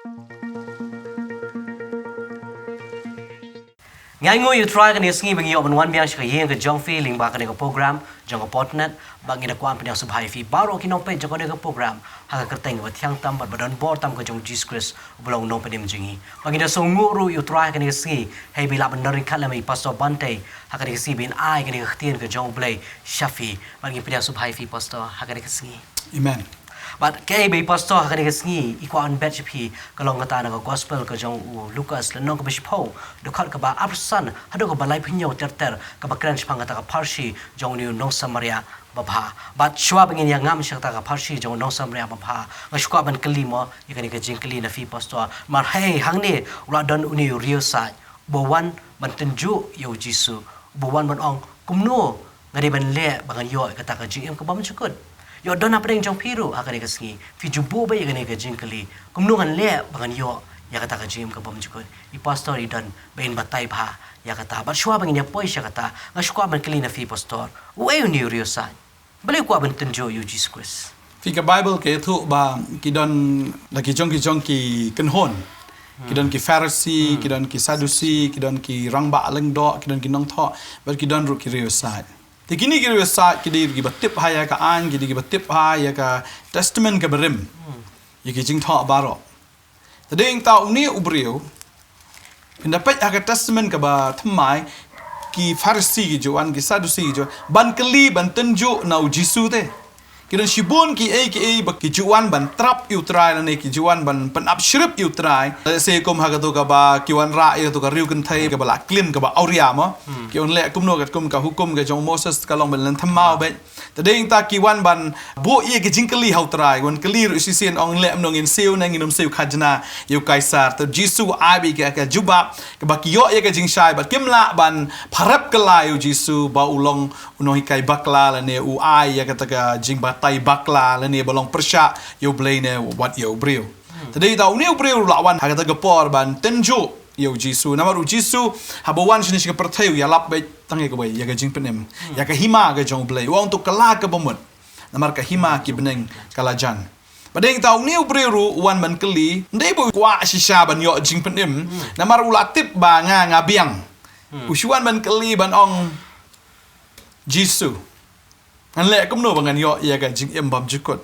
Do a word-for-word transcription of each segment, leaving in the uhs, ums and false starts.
Ngi ainguh ïa U Trai kane ka sngi ba ngi ïoh ban wan biang sha ka ïing ka jong phi lyngba kane ka program jong ka Potnet, ba ngi da kwah ban pynïasubha ïa phi baroh ki nongpeit jong kane ka program ha ka kyrteng ba thiang tam bad ba don bor tam ka jong U Jisu Khrist uba long U Nongpynim jong ngi. Ba ngi da sngewnguh ruh ïa U Trai kane ka sngi, hei ba i lah ban don ryngkat lem bad i Pastor Bantei ha kane ka sngi, ba in ai kane ka ktien ka jong U Blei sha phi. Ba ngi pynïasubha ïa phi Pastor ha kane ka sngi. Amen. Bad kaei ba i Pastor ha kane ka sngi i kwah ban bet sha phi ka long kata na ka Gospel ka jong u Lukas, lynnong kaba shiphew, dkhot kaba arphew san haduh kaba laiphew hynñiew ter ter, kaba kren shaphang kata ka pharshi jong une u nong Samaria babha. Bad shuwa ba ngin ïa ngam sha kata ka pharshi jong u nong Samaria babha, nga shu kwah ban kylli mo ïa kane ka jingkylli na phi Pastor. Namar hei hangne u la don une u riewsaid uba wan ban tynjuh ïa U Jisu, uba wan ban ong, kumno nga dei ban leh ba ngan ïoh ïa kata ka jingim ka bymjukut? Ïoh don hapdeng jong phi ruh ha kane ka sngi phi ju buh beit ïa kane ka jingkylli, kumno ngan leh ba ngan ïoh ïa kata ka jingim ka bymjukut? I Pastor i don ba in batai bha ïa kata. Bad shuwa ba ngin ïa poi sha kata, nga shu kwah ban kylli na phi Pastor, uei une u riewsaid? Balei u kwah ban tynjuh ïa U Jisu Khrist? Phi, ka Bible ka ïathuh ba ki don la ki jong ki jong ki kynhun. Ki don ki Pharisi, ki don ki Sadusi, ki don ki rangbah lyngdoh, ki don ki nongthoh, bad ki don ruh ki riewsaid. Te kine ki riewsaid ki dei ruh kiba tip ha ïa ka aiñ, ki dei kiba tip ha ïa ka Testament kaba rim, ïa ki jingthoh baroh. Te dei nangta une u briew, phin da peit ha ka Testament kaba thymmai, ki Pharisi ki ju wan, ki Sadusi ki ju wan ban kylli, ban tynjuh na U Jisu te. Ki don shibun kiei kiei ba ki ju wan ban trap ïa U Trai lane ki ju wan ban pynap shrip ïa U Trai. Lehse kum ha kato kaba ki wanrah ïa kato ka riewkynthei kaba la klin, kaba awria mo. Ki wan leh kumno, katkum ka hukum ka jong u Moses ka long ban leh thymmai beit. Te dei nangta ki wan ban buh ïa ka jingkylli ha U Trai, wan kylli ruh shisien, ong leh kumno, ngin siew ne ngin ym siew khajna ïa u Kaisar. Te U Jisu u ai beit ïa ka jubab kaba ki ïoh ïa ka jingshai, bad kim lah ban pharap kylla ïa U Jisu ba u long u nonghikai bakla lane u ai ïa kata ka jingbatai bakla lane ba long pyrshah ïa U Blei ne wat ïa u briew. Te dei nangta une u briew ruh u la wan ha kata ka por ban tynjuh ïa U Jisu. Namar U Jisu haba u wan shane sha ka pyrthei u ïalap beit tang ïa kawei, ïa ka jingpynim, ïa ka hima ka jong U Blei. U ong to kylla kaba mut, namar ka hima ki bneng ka la jan. Bad dei nangta une u briew ruh u wan ban kylli, ym dei ba u kwah shisha ban ïoh jingpynim, namar u la tip ba nga, nga biang. U shu wan ban kylli ban ong, Jisu, ngan leh kumno ba ngan ïoh ïa ka jingim bymjukut?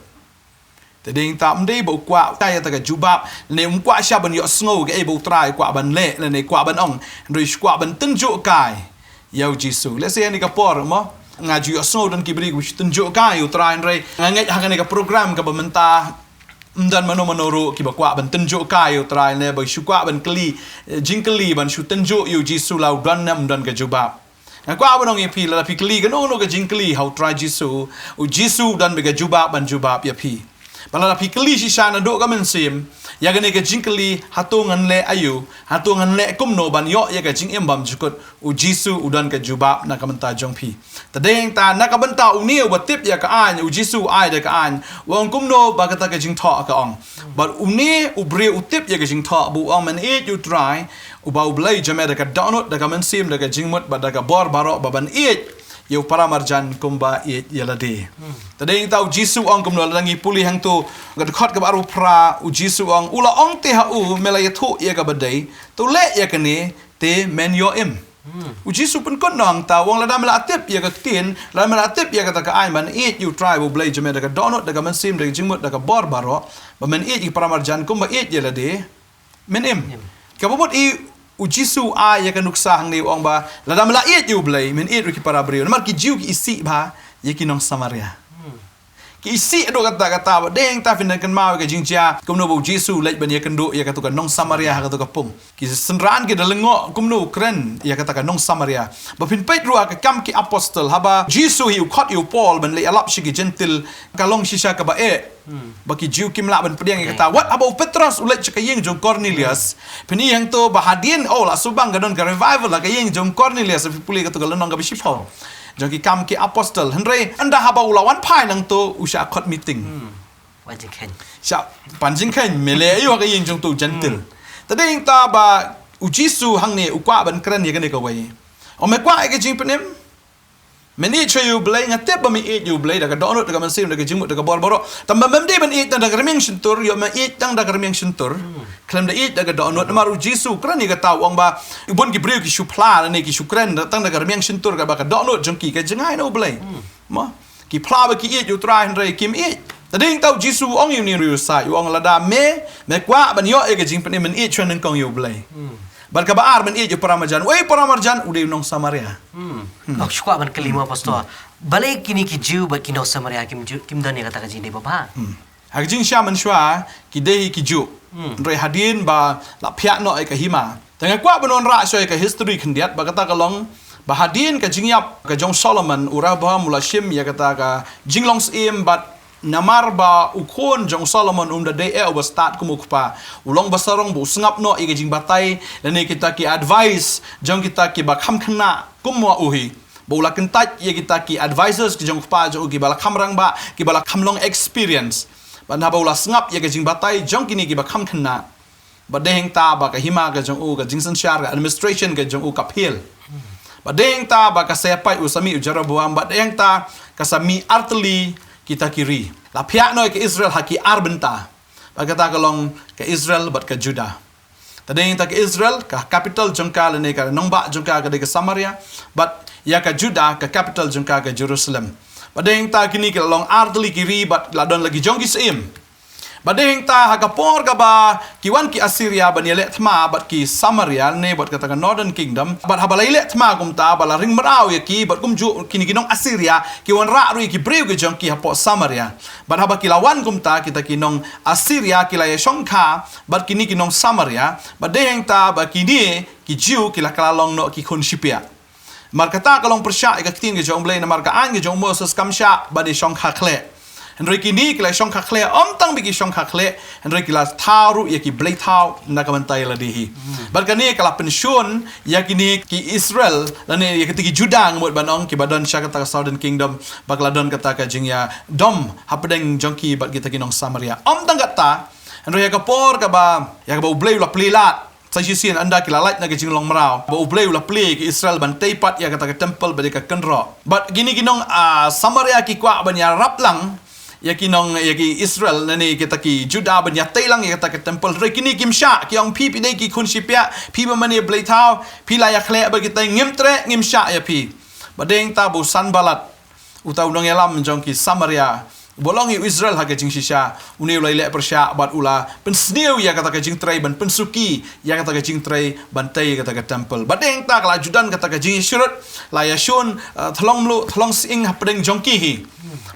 Te dei nangta ym dei ba u kwah shisha ïa kata ka jubab, lane um kwah shisha ban ïohsngew kaei ba U Trai u kwah ban leh lane u kwah ban ong, hynrei u shu kwah ban tynjuh kai ïa U Jisu. Lehse ha kane ka por mo, nga ju ïohsngew don ki briew kiba shu tynjuh kai ïa U Trai, hynrei nga ngeit ha kane ka program kaba mynta ym don mano mano ruh kiba kwah ban tynjuh kai ïa U Trai, ne ba shu kwah ban kylli, eh, jingkylli ban shu tynjuh ïa U Jisu la u don ne ym don ka jubab. Nga kwah ban ong ïa phi, lada phi kylli kano kano ka jingkylli ha U Trai Jisu, U Jisu u don beit ka jubab ban jubab ïa phi. Bad lada phi kylli shisha naduh ka mynsiem ïa kane ka jingkylli, hato ngan leh aïu, hato ngan leh kumno ban ïoh ïa ka jingim bymjukut, U Jisu u don ka jubab na ka bynta jong phi. Te dei nangta na ka bynta une uba tip ïa ka aiñ, U Jisu u ai da ka aiñ, u ong kumno ba kata ka jingthoh ka ong. Bad une u briew u tip ïa ka jingthoh, ba u ong, men ïeit ïa U Trai, uba U Blei jong me da ka dohnud, da ka mynsiem, da ka jingmut, bad da ka bor baroh, bad men ïeit ïa u paramarjan kumba ïeit ïa lade. Te dei nangta U Jisu u ong kumno, lada ngi pule hangto ka dkhot kaba arphew phra, U Jisu u ong, u la ong te ha u, me la ïathuh ïa kaba dei, to leh ïa kane te men ïoh im. U Jisu u pynkut noh hangta, u ong lada me la tip ïa ka ktien, lada me la tip ïa kata ka aiñ, men ïeit ïa U Trai uba U Blei jong me da ka dohnud, da ka mynsiem, da ka jingmut, da ka bor baroh, bad men ïeit ïa u paramarjan kumba ïeit ïa lade, men im. Kaba mut i, U Jisu u ai ïa ka nuksa hangne, u ong ba lada me la ïeit ïa U Blei, men ïeit ruh ïa ki para briew. Namar ki Jiw ki isih bha ïa ki nong Samaria. Ki isih haduh katta katta, bad dei nangta phin dang kynmaw ïa ka jingjia kumno ba U Jisu u leit ban ïakynduh ïa kato ka nong Samaria ha kato ka pung. Ki synran ki da lyngngoh kumno u kren ïa kata ka nong Samaria. Ba phin peit ruh ha ka Kam ki Apostol, haba U Jisu hi u khot ïa u Paul ban leit ïalap sha ki Jentil, ka long shisha kaba eh. Ba ki Jiw kim lah ban pdiang ïa kata. Wat haba u Petros u leit sha ka ïing jong u Kornelius, phin ïohi hangto ba hadien, oh, la shu bang ka don ka revival ha ka ïing jong u Kornelius, phi pule kato ka lynnong kaba shiphew jong ki Kam ki Apostol. Hynrei ynda haba u la wan phai nangto, u shah khot meeting. Wan jingkheiñ. Shah pan jingkheiñ, me leh aïu ha ka ïing jong uto u Jentil. Te dei nangta ba U Jisu hangne u kwah ban kren ïa kane kawei. Ong me kwah ïa ka jingpynim? Men ïeit shuwa ïa u Blei, nga tip ba men ïeit ïa u Blei, da ka dohnud, da ka mynsiem, da ka jingmut, da ka bor baroh. Tang ba mem dei ban ïeit tang da ka rmiang shyntur, ïoh men ïeit tang da ka rmiang shyntur. Khlem da ïeit da ka dohnud, namar u Jisu kren ïa kata, u ong ba, bun ki briew ki shu phla, ne ki shu kren, tang da ka rmiang shyntur, kaba ka dohnud jong ki, ka jngai na u Blei. Mo? Ki phla ba ki ïeit ïa u Trai hynrei kim ïeit. Te dei hangta u Jisu u ong ïa une u riewsaid, u ong lada me, me kwah ban ïoh ïa ka jingpynim, men ïeit shuwa nyngkong ïa u Blei. Bad kaba ar, men ïeit ïa u paramarjan. Uei u paramarjan? U dei u nong Samaria. Hmm. Nga shu kwah ban kylli mo, Pastor. Balei kine ki Jiw bad ki nong Samaria kim ju-, kim don ïa kata ka jingdei babha? Hmm. Ha ka jingshisha mynshuwa, ki dei hi ki Jiw. Hmm. Hynrei hadien ba la phiah noh ïa ka hima. Te nga kwah ban wanrah shuwa ïa ka history khyndiat, ba kata ka long, ba hadien ka jingïap ka jong Solomon, u Rehoboam u la shim ïa kata ka jinglong syiem, bad namar ba u khun jong Solomon um da dei eh uba stad kum u kpa, u long ba sarong ba u sngap noh ïa ka jingbatai, lane kita ki advice jong kita kiba kham khynnah kum ma u hi. Ba u la kyntait ïa kita ki advisors ki jong u kpa jong u, kiba la kham rangbah, kiba la kham long experience. Bad haba u la sngap ïa ka jingbatai jong kine kiba kham khynnah, bad dei hangta ba ka hima ka jong u, ka jingsynshar, ka administration ka jong u ka fail. Bad dei hangta ba ka sa ïapait u sa mih u Jeroboam, bad dei hangta ka sa mih artylli kita ki ri. La phiah noh ïa ka Israel ha ki ar bynta. Bad kata ka long ka Israel bad ka Judah. Te dei hangta ka Israel, ka capital jong ka lane ka nongbah jong ka ka dei ka Samaria. Bad ïa ka Judah, ka capital jong ka ka Jerusalem. Bad dei hangta kine ki la long artylli ki ri, bad la don la ki jong ki syiem. Bad dei hangta ha ka por kaba ki wan ki Assyria ban ïaleh thma bad ki Samaria, ne bad kata ka Northern Kingdom. Bad haba la ïaleh thma kumta, ba la ring mraw ïa ki, bad kumjuh kine ki nong Assyria ki wanrah ruh ïa ki briew ki jong ki hapoh Samaria. Bad haba ki la wan kumta, kita ki nong Assyria ki la ïashongkha bad kine ki nong Samaria, bad dei hangta ba kine ki Jiw ki la kylla long noh ki khun shipiah. Namar kata ka long pyrshah ïa ka ktien ka jong u Blei, namar ka aiñ ka jong u Moses kam shah ban ïashongkha khleh. Hynrei kine ki la shongkha khleh, ym tang ba ki shongkha khleh, hynrei ki la thaw ruh ïa ki blei thaw na ka bynta ïa lade hi. Bad kane ka la pynshun ïa kine ki Israel, lane ïa kita ki Judah nga mut ban ong, kiba don sha kata ka Southern Kingdom, ba ka la don kata ka jingïadom hapdeng jong ki bad kita ki nong Samaria. Ym tang kata, hynrei ïa ka por kaba, ïa kaba u Blei u la plie lad sa shisien, ynda ki la lait na ka jinglong mraw, ba u Blei u la plie ïa ki Israel ban tei pat ïa kata ka temple bad ïa ka kynroh. Bad kine ki nong, ah, Samaria ki kwah ban ïarap lang ïa ki nong, ïa ki Israel, lane kita ki Judah ban ïatei lang ïa kata ka temple. Hynrei kine kim shah, ki ong, phi, phi dei ki khun shipiah, phi ba mane blei thaw, phi la ïakhleh bad kita, ngim treh, ngim shah ïa phi. Bad dei hangta ba u Sanballat, uta u nongïalam jong ki Samaria, uba long ïa u Israel ha ka jingshisha, une u la ïaleh pyrshah bad u la pynsniew ïa kata ka jingtrei ban pynsuki ïa kata ka jingtrei ban tei ïa kata ka temple. Bad dei hangta ka la ju don kata ka jingïasyrut, la ïashun, eh, thlong mluh, thlong sying hapdeng jong ki hi.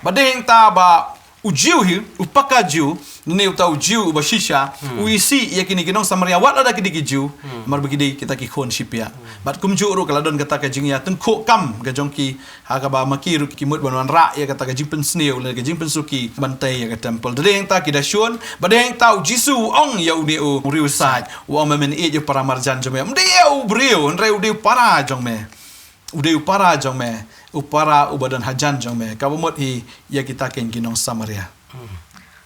Bad dei hangta ba u Jiw hi, u paka Jiw, ne uta u Jiw uba shisha, u isih ïa kine ki nong Samaria, wat lada ki dei ki Jiw, namar ba ki dei kita ki khun shipiah. Bad kumjuh ruh ka la don kata ka jingïatyngkhuh kam ka jong ki, ha kaba ma ki ruh ki mut ban wanrah ïa kata ka jingpynsniew, lane ka jingpynsuki ban tei ïa ka temple. Te dei hangta ki da shun, bad dei hangta u Jisu u ong ïa une u riewsaid, u ong, me, men ïeit ïa u paramarjan jong me. Ym dei ïa u briew, hynrei u dei u para jong me. U dei u para jong me, u para uba don hajan jong me. Kaba mut hi ïa kita keiñ ki nong Samaria. Hmm.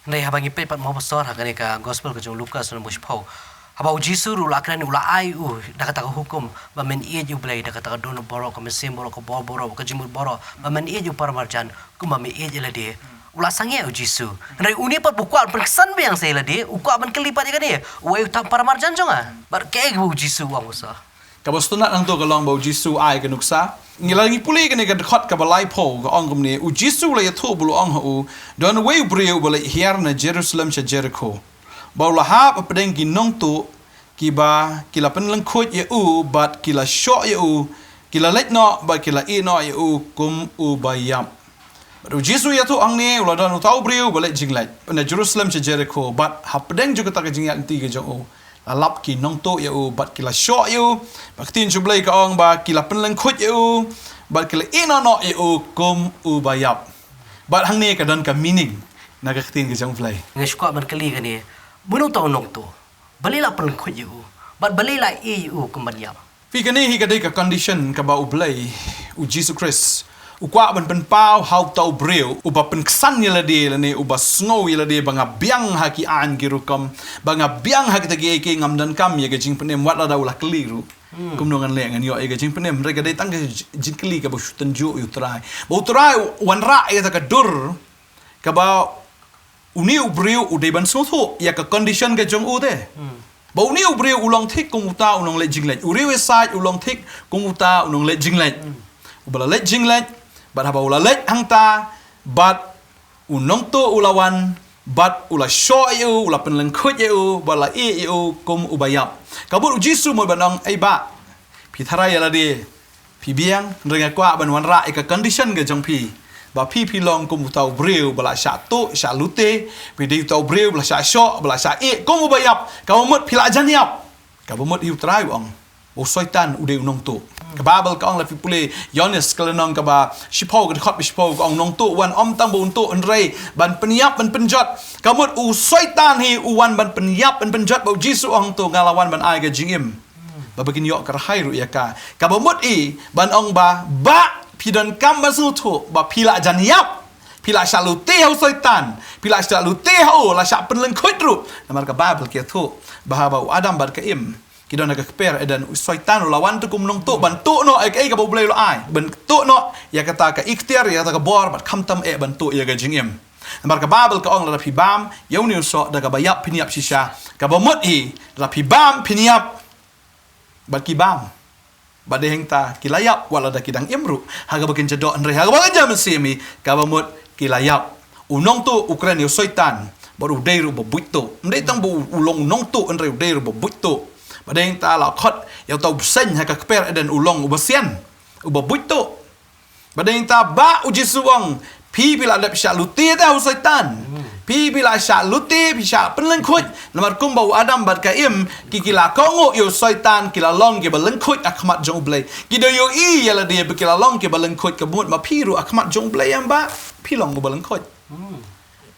Hynrei haba ngi peit pat mo, Pastor, ha kane ka gospel ka jong u Lukas lynnong ba shiphew, haba u Jisu ruh u la kren, u la ai u da kata ka hukum ba men ïeit ïa u Blei da kata ka dohnud baroh, ka mynsiem baroh, ka bor baroh, ka jingmut baroh, ba men ïeit ïa u paramarjan kumba men ïeit ïa lade. U la sangeh u Jisu. Hynrei une pat ba u kwah pynksan biang sa ïa lade, u kwah ban kylli pat ïa kane, uei uta u paramarjan jong nga? Bad kaei kaba u Jisu u ong, Pastor? Kaba sngewtynnat hangto ka long ba u Jisu u ai ka nuksa. Ngi la ngi pule kane ka dkhot kaba laiphew, ka ong kumne, u Jisu u la ïathuh bad u la ong ha u, don uwei u briew uba leit hiar na Jerusalem sha Jerikho, ba u la hap hapdeng ki nongtuh, kiba ki la pynlyngkhuid ïa u bad ki la shoh ïa u, ki la leit noh bad ki la ïeh noh ïa u kum uba ïap. Bad u Jisu u ïathuh hangne, u la don uta u briew uba leit jingleit na Jerusalem sha Jerikho, bad hapdeng jong kata ka jingïaid lynti ka jong u, la lap ki nongtuh ïa u bad ki la shoh ïa u. Bad ka ktien jong u Blei ka ong ba ki la pynlyngkhuid ïa u bad ki la ïeh noh noh ïa u kum uba ïap. Bad hangne ka don ka meaning na ka ktien ka jong u Blei. Nga shu kwah ban kylli kane, mano uta u nongtuh? Balei la pynlyngkhuid ïa u? Bad balei la ïeh ïa u kum ban ïap? Phi, kane hi ka dei ka condition kaba u Blei, u Jisu Khrist, u kwah ban pynpaw ha uta u briew uba pynksan ïa lade, lane uba sngew ïa lade ba nga biang ha ki aiñ ki rukom, ba nga biang ha kita kiei kiei, ngam donkam ïa ka jingpynim, wat lada u la kylli ruh. Kumno ngan leh ngan ïoh ïa ka jingpynim, hynrei ka dei tang ka jingkylli kaba shu tynjuh ïa u Trai. Ba u Trai u wanrah ïa kata ka dur kaba une u briew u dei ban sngewthuh ïa ka condition ka jong u te. Ba une u briew u long thik kum uta u nongleit jingleit. U riew Esaid u long thik kum uta u nongleit jingleit. Uba la leit jingleit, bad haba u la leit hangta, bad u nongtuh u la wan, bad u la shoh ïa u, u la pynlyngkhuid ïa u, bad la ïeh ïa u kum uba ïap. Ka mut u Jisu mut ban ong, ei bah, phi tharai ïa lade phi biang, hynrei nga kwah ban wanrah ïa ka condition ka jong phi. Ba phi phi long kum uta u briew ba la shah tuh, shah lute, phi dei uta u briew ba la shah shoh, ba la shah ïeh kum uba ïap, kaba mut phi la jan ïap. Kaba mut hi u Trai u ong, u Soitan u dei u nongtuh. Ka Baibl ka ong, lada phi pule Ïoannis ka lynnong kaba shiphew, ka dkhot ba shiphew, ka ong nongtuh u wan ym tang ba un tuh hynrei ban pynïap ban pynjot. Ka mut u Soitan hi u wan ban pynïap ban pynjot, ba u Jisu u ong to nga la wan ban ai ka jingim ba phin ïoh kyrhai ruh ïa ka. Kaba mut hi ban ong ba, bah, phi donkam ban sngewthuh ba phi la jan ïap. Phi la shah lute ha u Soitan, phi la shah lute ha u, la shah pynlyngkhuid ruh. Namar ka Baibl ka ïathuh ba haba u Adam bad ka Im ki don ha ka kper Eden, u Soitan u la wan te kum nongtuh ban tuh noh ïa kaei kaba U Blei u la ai, ban tuh noh ïa kata ka iktiar, ïa kata ka bor, bad khamtam eh ban tuh ïa ka jingim. Namar ka Baibl ka ong lada phi bam ïa une u soh, da kaba ïap phin ïap shisha. Kaba mut hi, lada phi bam phin ïap. Bad ki bam, bad dei hangta ki la ïap wat lada ki dang im ruh ha kaba kin jadoh, hynrei ha kaba kin ja mynsiem hi, kaba mut ki la ïap. U nongtuh u kren ïa u Soitan, bad u dei ruh uba buit tuh. Ym dei tang ba u long u nongtuh hynrei u dei ruh uba buit tuh. Bad dei hangta la khot ïa uta u bseiñ ha ka kper Eden u long uba sian, uba buit tuh. Bad dei hangta ba u Jisu u ong, phi phi la dep shah lute te ha u Soitan. Phi phi la shah lute, phi shah pynlyngkhuid. Namar kumba u Adam bad ka Im ki ki la kohnguh ïa u Soitan, ki la long kiba lyngkhuid ha khmat jong U Blei. Ki da ïohi ïa lade ba ki la long kiba lyngkhuid, kaba mut ma phi ruh ha khmat jong U Blei em bah phi long uba lyngkhuid.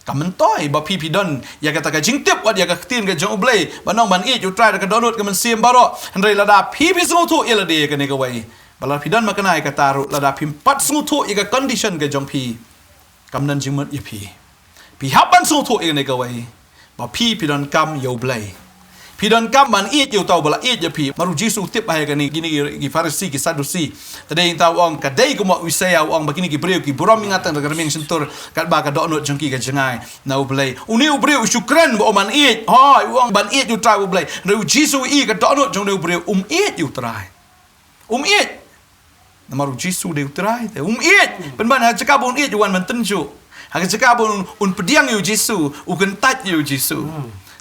Ka myntoi ba phi phi don ïa kata ka jingtip wat ïa ka ktien ka jong U Blei, ban ong ban ïeit ïa U Trai da ka dohnud ka mynsiem baroh. Hynrei lada phi phi sngewthuh ïa lade ïa kane kawei, ba lada phi don ma kane kata ruh, lada phim pat sngewthuh ïa ka condition ka jong phi, kam don jingmut ïa phi. Phi hap ban sngewthuh ïa kane kawei, ba phi phi donkam ïa U Blei. Phi donkam ban ïeit ïa uta uba la ïeit ïa phi. Namar u Jisu u tip bha ïa kane, kine ki, ki Pharisi, ki Saddusi. Te dei hangta u ong, ka dei kumba u Isaïah u ong ba kine ki briew ki burom ïa nga tang da ka rmiang shyntur, katba ka dohnud jong ki ka jngai na U Blei. Une u briew u shu kren ba u ong ban ïeit. Hooid, u ong ban ïeit ïa U Trai U Blei. Hynrei u Jisu u i ka dohnud jong une u briew, um ïeit ïa U Trai. Um ïeit. Namar u Jisu u dei U Trai te, um ïeit. Pynban ha ka jaka ba un ïeit u wan ban tynjuh. Ha ka jaka ba un, un pdiang ïa u Jisu, u kyntait ïa u Jisu.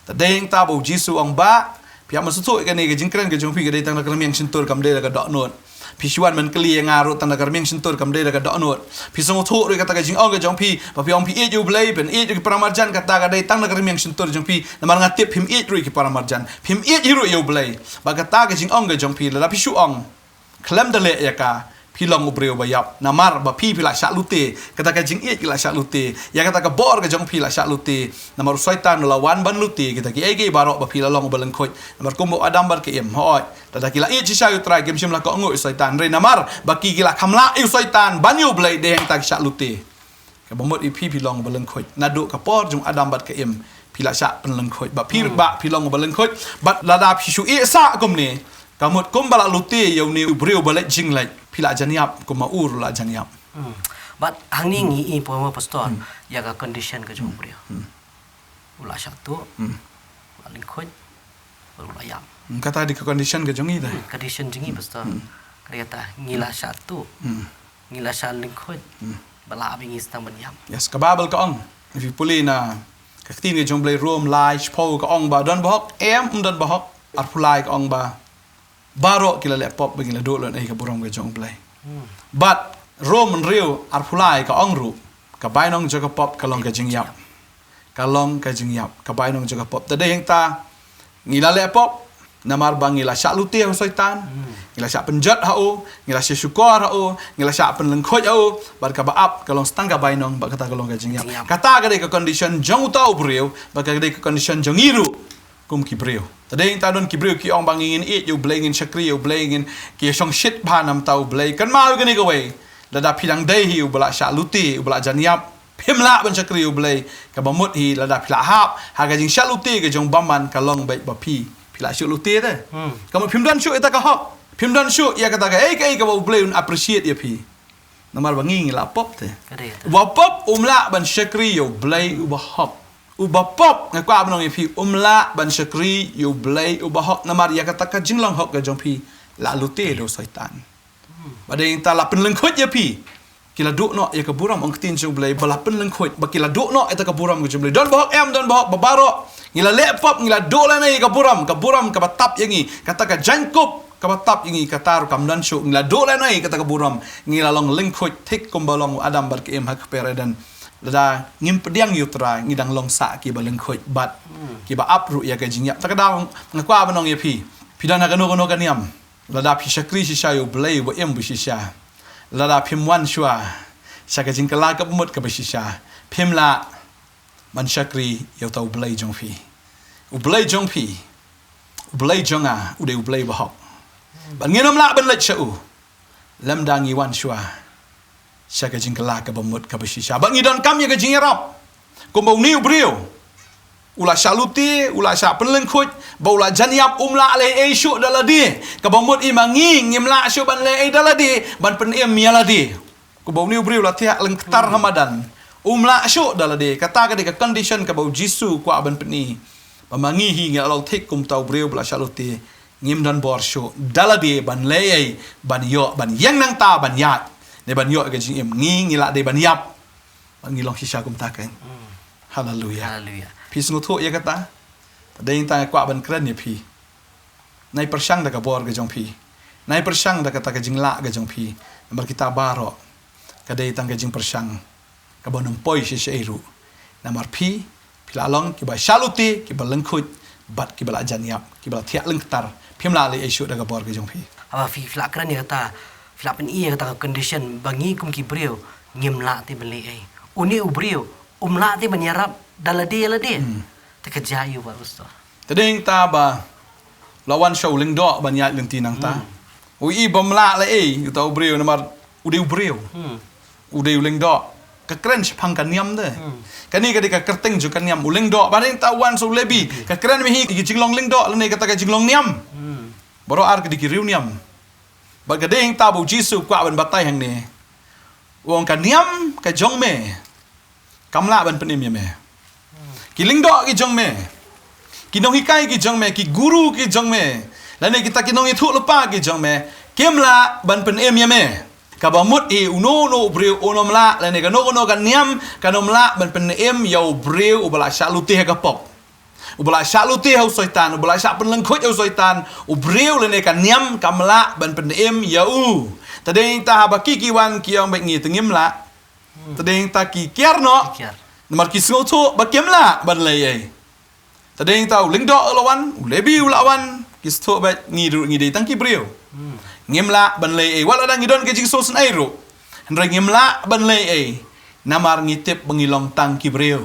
Te dei hangta ba u Jisu u ong ba phi hap ban sngewthuh ïa kane, ka jingkren ka jong phi ka dei tang da ka rmiang shyntur, kam dei da ka dohnud. Phi shu wan ban kylli ïa nga ruh tang da ka rmiang shyntur, kam dei da ka dohnud. Phi sngewthuh ruh ïa kata ka jingong ka jong phi, ba phi ong phi ïeit ïa U Blei, phin ïeit ïa ki para marjan, kata ka dei tang da ka rmiang shyntur jong phi. Namar nga tip phim ïeit ruh ïa ki para marjan, phim ïeit hi ruh ïa U Blei. Bad kata ka jingong ka jong phi, lada phi shu ong khlem da leh ïa ka, phi long u briew ba ïap. Namar ba phi phi la shah lute, kata ka jingïeit ki la shah lute, ïa kata ka bor ka jong phi la shah lute. Namar u Soitan u la wan ban lute kita kiei kiei baroh, ba phi la long uba lyngkhuid. Namar kumba u Adam bad ka Im, hooid, lada ki la ïeit shisha ïa U Trai kim shym la kohnguh ïa u Soitan. Hynrei namar ba ki ki la kham lah ïa u Soitan ban ïa U Blei, dei hangta ki shah lute. Kaba mut ïa phi phi long uba lyngkhuid. Naduh ka por jong u Adam bad ka Im phi la shah pynlyngkhuid. Ba phi, ba phi long uba lyngkhuid. Bad lada phi shu ïeh sah kumne, ka mut kumba la lute ïa une u briew ba leit jingleit, phi la jan ïap, kum ma u ruh la jan ïap. Bad hangne ngi i, Pastor, ïa ka condition ka jong u briew. U la shah tuh, u la lyngkhuid, u la ïap. Kata dei ka condition ka jong ngi te. Condition jong ngi, Pastor. Ka dei kata, ngi la shah tuh, ngi la shah lyngkhuid, ba lah ba ngi sdang ban ïap. Yes, ka Baibl ka ong, phi pule na ka ktien ka jong U Blei, Rom lai shiphew ka ong ba don bahok, em, ym don bahok. Arphew lai ka ong ba baroh ki la leh pop ba kin la duh lut na ka burom ka jong U Blei. Bad Rom hynriew arphew lai ka ong ruh, ka bainong jong ka pop ka long ka jingïap. Ka long ka jingïap, ka bainong jong ka pop. Te dei hangta ngi la leh pop namar ba ngi la shah lute ha u Soitan, ngi la shah pynjot ha u, ngi la shah shukor ha u, ngi la shah pynlyngkhuid ha u, bad kaba ap ka long tang ka bainong, bad kata ka long ka jingïap. Kata ka dei ka condition jong uta u briew, bad ka dei ka condition jong ngi ruh kum ki briew. Te dei hangta don ki briew ki ong ba ngin ïeit ïa U Blei, ngin shakri ïa U Blei, ngin, ki shongshit bha namar uta U Blei. Kynmaw ïa kane kawei, lada phi dang dei hi uba la shah lute, uba la jan ïap, phim lah ban shakri ïa U Blei. Kaba mut hi lada phi la hap ha ka jingshah lute ka jong bymman, ka long beit ba phi phi la shu lute te. Ka mut phim don shuh ita ka hok. Phim don shuh ïa kata kaei kaei kaba U Blei un appreciate ïa phi. Namar ba ngi ngi la pop te. Uba pop um lah ban shakri ïa U Blei uba hok. Uba pop, nga kwah ban ong ïa phi, um lah ban shakri ïa U Blei uba hok, namar ïa kata ka jinglong hok ka jong phi la lute da u Soitan. Ba dei ta la pynlyngkhuid ïa phi. Ki la duh noh ïa ka burom, ong ka ktien jong U Blei, ba la pynlyngkhuid, ba ki la duh noh ïa ka burom ka jong U Blei. Don ba hok em, don ba hok ba baroh. Ngi la leh pop, ngi la duh lane ïa ka burom, ka burom kaba tap ïa ngi. Kata ka jaiñkup kaba tap ïa ngi, kata ruh kam don shuh, ngi la duh lane ïa kata ka burom. Ngi la long lyngkhuid thik kumba long u Adam bad ka Im ha ka kper Eden. Lada ngim pdiang ïa U Trai, ngi dang long sah kiba lyngkhuid bad kiba ap ruh ïa ka jingïap. Ta ka daw nga kwah ban ong ïa phi. Phi don ha kano kano ka niam. Lada phi shakri shisha ïa U Blei uba im ba shisha. Lada phim wan shuwa sha ka jingkylla kaba mut kaba shisha, phim lah ban shakri ïa uta U Blei jong phi. U Blei jong phi, U Blei jong nga, u dei U Blei ba hok. Bad ngin ym lah ban leit sha u lymda ngi wan shuwa sha ka jingkylla kaba mut kaba shisha. Bad ngi donkam ïa ka jingïarap. Kumba une u briew u la shah lute, u la shah pynlyngkhuid, ba u la jan ïap, um lah leh ei shuh da lade. Kaba mut i ma ngi ngim lah shuh ban leh ei da lade, ban pynim ïa lade. Kumba une u briew u la thiah lyngktar ha madan, um lah shuh da lade. Kata ka dei ka condition kaba U Jisu u kwah ban pyni. Ba ma ngi hi ngi la long thik kum uta u briew ba la shah lute. Ngim don bor shuh da lade ban leh ei, ban ïoh, ban ïeng nangta ban ïaid, ne ban ïoh ka jingim. Ngi ngi lah dei ban ïap. Ba ngi long shisha kumta kein. Haleluya. Haleluya. Phi sngewthuh ïa kata? Dei tang nga kwah ban kren ïa phi. Nai pyrshang da ka bor ka jong phi. Nai pyrshang da kata ka jinglah ka jong phi. Namar kita baroh ka dei tang ka jingpyrshang kaba nym poi shisha ei ruh. Namar phi, phi la long kiba shah lute, kiba lyngkhuid, bad kiba la jan ïap, kiba la thiah lyngktar. Phim lah leh ei shuh da ka bor ka jong phi. Haba phi, phi la kren ïa kata, phi la pyni ïa kata ka condition ba ngi kum ki briew ngim lah te ban leh ei. Une u briew um lah te ban ïarap da lade ïa lade. Te ka jia ïa u baroh shisha. Te dei ta ba la wan sha u lyngdoh ban ïaid lynti nangta. U i bym lah leh ei uta u briew namar u dei u briew. U dei u lyngdoh. Ka kren shaphang ka niam de. Kane ka dei ka kyrteng jong ka niam, u lyngdoh. Ba dei ta wan sha u Lebi, ka kren ma hi ka jinglong lyngdoh lane kata ka jinglong niam. Baroh ar ka dei ki riw niam. Bad ka dei ta ba U Jisu u kwah ban batai hangne. U ong ka niam ka jong me kam lah ban pynim ïa me. Ki lyngdoh ki jong me, ki nonghikai ki jong me, ki guru ki jong me, lane kita ki nongïathuhlypa ki jong me, kim lah ban pynim ïa me. Kaba mut hi uno uno u briew un ym lah, lane kano kano ka niam kan ym lah ban pynim ïa u briew uba la shah lute ha ka pop. Uba la shah lute ha u Soitan, uba la shah pynlyngkhuid ha u Soitan, u briew lane ka niam kam lah ban pynim ïa u. Te dei ta haba ki ki wan ki ong bad ngi te ngim lah. Te dei ta ki kiar noh. Namar ki sngewthuh ba kim lah ban leh ei. Te dei ta u lyngdoh u la wan, u Lebi u la wan, ki sngewthuh ba ngi ruh ngi dei tang ki briew. Ngim lah ban leh ei, wat la dang ngi don ka jingsngewsynei ruh. Hynrei ngim lah ban leh ei. Namar ngi tip ba ngi long tang ki briew.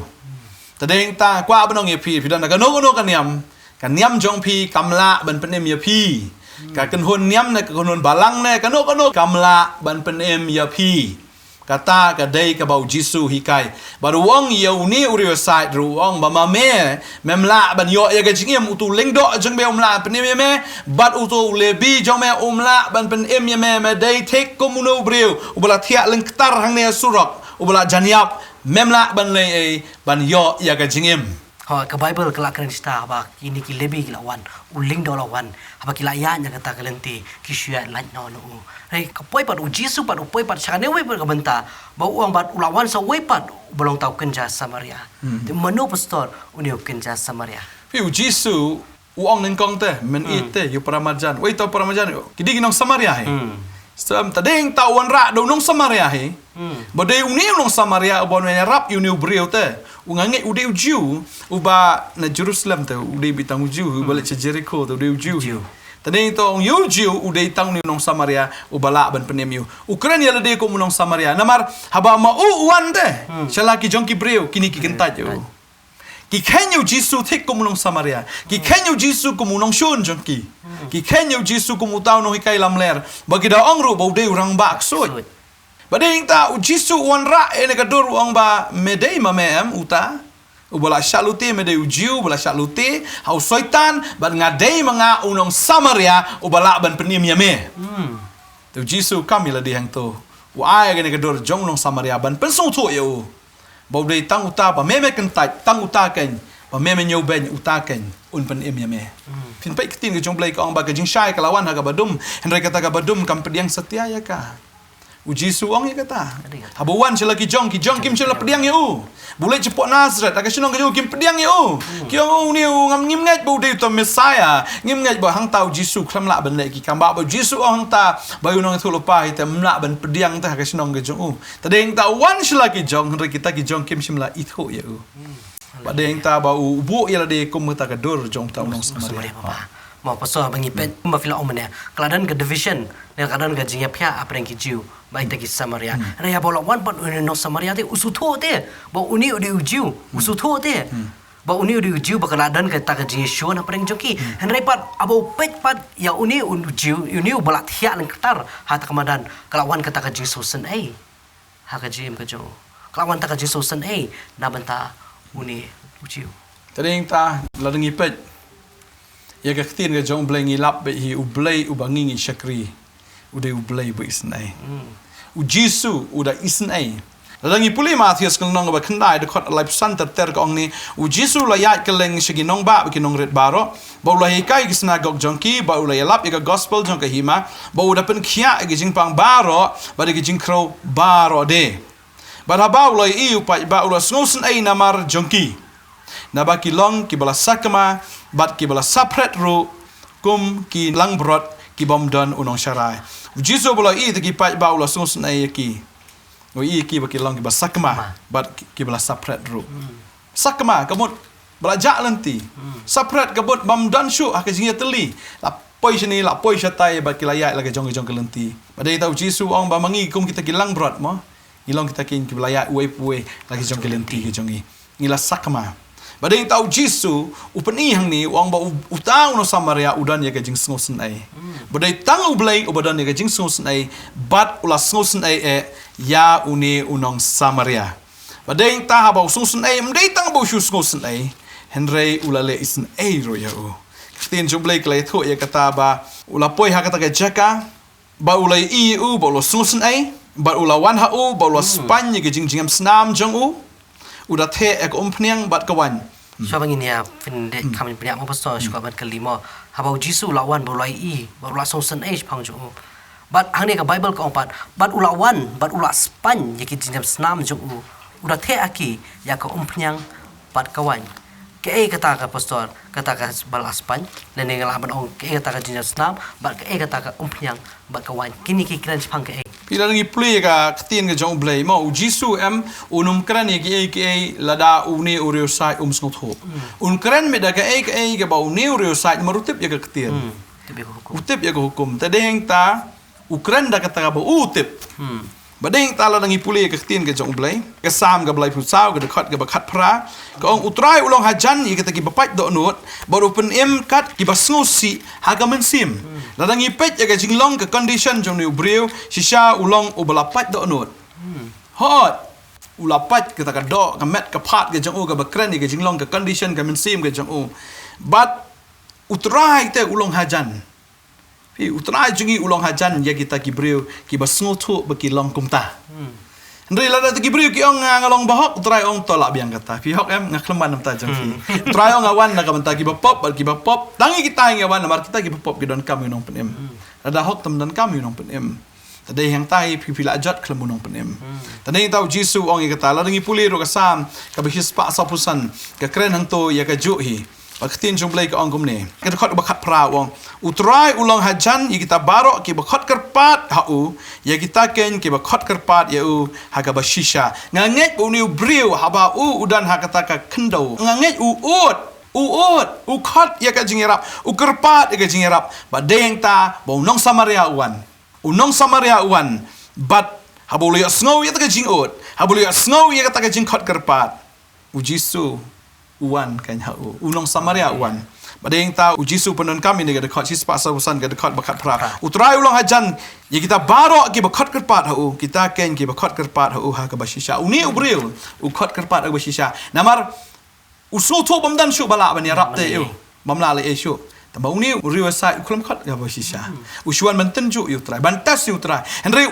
Te dei ta kwah ban ong ïa phi, phi don da kano kano ka niam, ka niam jong phi kam lah ban pynim ïa phi. Ka kynhun niam ne ka kynhun balang ne kano kano kam lah ban pynim ïa phi. Kata ka dei kaba U Jisu u hikai. Bad u ong ïa une u riewsaid ruh u ong ba ma me, mem lah ban ïoh ïa ka jingim, uto u lyngdoh jong me um lah pynim ïa me, bad uto u Lebi jong me um lah ban pynim ïa me, me dei thik kum une u briew uba la thiah lyngktar hangne ha surok, uba la jan ïap, mem lah ban leh ei ban ïoh ïa ka jingim. Ha ka Baibl ka la kren shata ba kine ki Lebi ki la wan, u lyngdoh u la wan, haba ki la ïaid na kata ka lynti ki shu ïaid lait noh na u. Hynrei ka poi pat U Jisu pat u poi pat sha kane kawei pat ka bynta, ba u ong bad u la wan sa uwei pat uba long uta u kynja Samaria. Te mano pastor une u kynja Samaria? Phi, U Jisu u ong nyngkong te, men ïeit te ïa u para marjan. Wei uta u para marjan, ki dei ki nong Samaria hi. Stem, te dei ta u wanrah da u nong Samaria hi. Ba dei une u nong Samaria uba wan ïarap ïa une u briew te. U nga ngeit u dei u Jiw, uba na Jerusalem te, u dei beit tang u Jiw, uba leit sha Jerikho te, u dei u Jiw hi. Te dei ta u ong ïa u Jiw, u dei tang une u nong Samaria uba lah ban pynim ïa u. U kren ïa lade kum u nong Samaria. Namar haba ma u u wan te sha la ki jong ki briew, kine ki kyntait ïa u. Ki kheiñ ïa U Jisu thik kum u nong Samaria. Ki kheiñ ïa U Jisu kum u nongshun jong ki. Ki kheiñ ïa U Jisu kum uta u nonghikai lamler. Ba ki da ong ruh ba u dei u rangbah ksuid. Ba dei ta U Jisu u wanrah ïa kane ka dur u ong ba me dei ma me em uta. Uba la shah lute me dei u Jiw, uba la shah lute ha u Soitan, bad nga dei ma nga u nong Samaria, uba lah ban pynim ïa me. Te u Jisu kam ïa lade hangto. U ai kane ka dur jong u nong Samaria ban pynsngewthuh ïa u. Ba u dei tang uta ba me me kyntait, tang uta kein, ba me me ñiewbeiñ uta kein, un pynim ïa me. Phin peit ka ktien ka jong U Blei ka ong ba ka jingshai ka la wan ha kaba dum, hynrei kata kaba dum kam pdiang satia ïa ka. U Jisu u ong ïa kata. Haba u wan sha la ki jong, ki jong kim shym la pdiang ïa u. Ba u leit shapoh Nasareth, ha ka shnong ka jong u kim pdiang ïa u. Ki ong, "Oh, une u ngam, ngim ngeit ba u dei uta Messiah. Ngim ngeit ba hangta u Jisu khlem lah ban leh ki kam." Ba, ba u Jisu u ong hangta, ba u nongïathuhlypa hi te ym lah ban pdiang te ha ka shnong ka jong u. Te dei hangta u wan sha la ki jong, hynrei kita ki jong kim shym la ithuh ïa u. Ba dei hangta ba u buh ïa lade kum kata ka dur jong uta u nong Samaria. Mo pastor, ba ngi peit, ba phi la ong mynne, ka la don ka division, ne ka la don ka jingïaphiah hapdeng ki Jiw bad kita ki Samaria. Hynrei haba u la wan pat une u nong Samaria te u sngewthuh te ba une u dei u Jiw, u sngewthuh te ba une u dei u Jiw, ba ka la don kata ka jingïashun hapdeng jong ki. Hynrei pat haba u peit pat ïa une u Jiw, une uba la thiah lyngktar ha kata ka madan, ka la wan kata ka jingsngewsynei ha ka jingim ka jong u. Ka la wan kata ka jingsngewsynei na bynta une u Jiw. Te dei hangta, lada ngi peit ïa ka ktien ka jong U Blei, ngi lap beit hi, U Blei uba ngi ngi shakri u dei U Blei uba isynei. U Jisu u da isynei. Lada ngi pule Mathaios ka lynnong kaba khyndai, dkhot laiphew san ter ter, ka ong ne, u Jisu u la ïaid kylleng sha ki nongbah bad ki nongrit baroh, bad u la hikai ha ki synagog jong ki, bad u la ïalap ïa ka gospel jong ka hima, bad u da pynkhiah ïa ki jingpang baroh bad ïa ki jingkhrew baroh de. Bad haba u la ïohi u paidbah, u la sngewsynei namar jong ki, naba ki long kiba la sakma bad kiba la saphred ruh, kum ki langbrot ki bym don u nongsharai. U Jisu uba la ïohi ïa ki paidbah, u la sngewsynei ïa ki. U ïohi ïa ki ba ki long kiba sakma bad ki, kiba la saphred ruh. Sakma ka mut ba la jah lynti. Saphred ka mut bym don shuh ha ka jingïatylli. La poi shane, la poi shatai, bad ki la ïaid la ka jong ka jong ka lynti. Bad dei hangta u Jisu u ong ba ma ngi kum kita ki langbrot mo, ngi long kita ki, kiba la ïaid uwei pa uwei la ka jong ka lynti ka jong ngi. Ngi la sakma. Bad dei hangta u Jisu u pyni hangne, u ong ba u, uta u nong Samaria u don ïa ka jingsngewsynei. Bad dei tang U Blei uba don ïa ka jingsngewsynei, bad u la sngewsynei eh ïa une u nong Samaria. Bad dei hangta haba u sngewsynei, ym dei tang ba u shu sngewsynei, hynrei u la leh isynei ruh ïa u. Ka ktien jong U Blei ka la ïathuh ïa kata ba u la poi ha kata ka jaka, bad u la ïohi ïa u, bad u la sngewsynei, bad u la wan ha u, bad u la spaiñ ïa ka jingjngem snam jong u. U da theh ïa ka umphniang bad ka waiñ. Shuwa ba ngin ïa phin dei kham pynïaid mo pastor, shuwa ban kylli mo. Haba u Jisu u la wan, bad u la ïohi, bad u la sngewsynei shaphang jong u. Bad hangne ka Baibl ka ong pat, bad u la wan, bad u la spaiñ ïa ki jingjngem snam jong u. U da theh ha ki ïa ka umphniang bad ka waiñ. Kaei kata ka pastor, kata kaba la spaiñ, lane nga lah ban ong kaei kata ka jingjngem snam, bad kaei kata ka umphniang bad ka waiñ. Kine ki kren shaphang kaei? Phi, lada ngi pule ïa ka ktien ka jong U Blei mo, u Jisu em, un ym kren ïa kiei kiei lada une u riewsaid um sngewthuh. Un kren mynta kaei kaei kaba une u riewsaid mar u tip ïa ka ktien. U tip ïa ka hukum. Te dei hangta u kren da kata kaba u tip. Bad dei hangta lada ngi pule ïa ka ktien ka jong U Blei, ka Salm kaba laiphew saw, ka dkhot kaba khatphra, ka ong, U Trai u long hajan ïa kita kiba pait dohnud, bad u pynim kat kiba sngewsih ha ka mynsiem. Lada ngi peit ïa ka jinglong, ka condition jong une u briew, shisha u long uba la pait dohnud. Hooid, u la pait, kata ka doh, ka met, ka phad ka jong u kaba kren ïa ka jinglong, ka condition, ka mynsiem ka jong u. Bad U Trai te u long hajan. Phi, U Trai jong ngi u long hajan ïa kita ki briew kiba sngewthuh ba ki long kumta. Hynrei lada kita ki briew ki ong, "Nga, nga long bahok," U Trai ong, "To lah biang kata. Phi hok em, nga khlem wan na bynta jong phi." U Trai ong, "Nga wan na ka bynta kiba pop bad kiba pop. Tang ïa kita hi nga wan, namar kita kiba pop ki donkam ïa u Nongpynim. Lada hok te ym donkam ïa u Nongpynim. Te dei hangta hi phi, phi la jot khlem u Nongpynim." Te dei hangta u Jisu u ong ïa kata. Lada ngi pule ruh ka Salm kaba shispah sawphew san, ka kren hangto ïa kajuh hi. Bad ka ktien jong U Blei ka ong kumne. Ka dkhot ba khatphra u ong, "U Trai u long hajan ïa kita baroh kiba khot kyrpad ha u, ïa kita kein kiba khot kyrpad ïa u ha kaba shisha." Nga ngeit ba une u briew haba u u don ha kata ka khyndew, nga ngeit u ud, u ud, u khot ïa ka jingïarap, u kyrpad ïa ka jingïarap. Bad dei hangta ba u nong Samaria u wan. U nong Samaria u wan. Bad haba u la ïohsngew ïa kata ka jingud, haba u la ïohsngew ïa kata ka jingkhot kyrpad, u Jisu u wan kein ha u. U nong Samaria u wan. Bad dei hangta u Jisu u pyndonkam ïa kane ka dkhot shispah sawphew san, ka dkhot ba khatphra. "U Trai u long hajan ïa kita baroh kiba khot kyrpad ha u, kita kein kiba khot kyrpad ha u ha kaba shisha." Une u briew u khot kyrpad ha kaba shisha. Namar U sngewthuh bym don shuh ba lah ban ïarap te ïa u. Bym lah leh ei shuh. Tangba une u briew Isaiah u khlem khot kaba shisha. U shu wan ban tynjuh ïa u Trai, ban test ïa u Trai. Hynrei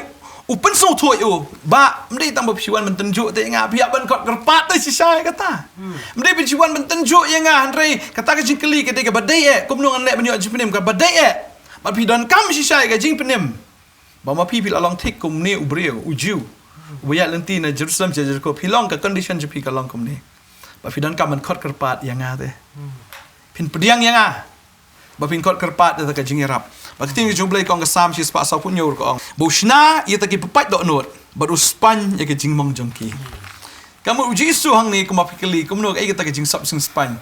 u pynsngewthuh ïa u ba ym dei tang ba phi shu wan ban tynjuh te ïa nga, phi hap ban khot kyrpad te shisha ïa kata. Ym dei phi shu wan ban tynjuh ïa nga, hynrei kata ka jingkylli ka dei kaba dei eh, kumno ngan leh ban ïoh jingpynim kaba dei eh. Bad phi donkam shisha ïa ka jingpynim. Ba ma phi phi la long thik kumne u briew, u Jiw uba ïaid lynti na Jerusalem sha Jeriko, phi long, ka condition jong phi ka long kumne. Ba phi donkam ban khot kyrpad ïa nga te. Phin pdiang ïa nga. Ba phin khot kyrpad ïa ta ka jingïarap. Ba ka ktien ka jong U Blei ka ong, ka Salm shispah sawphew hynñiew ka ong, ba u shna ïa ta ki bapait dohnud, bad u spaiñ ïa ka jingmong jong ki. Ka mut u Jisu hangne kumba phi kylli kumno, kaei kata ka jingsop jingspain.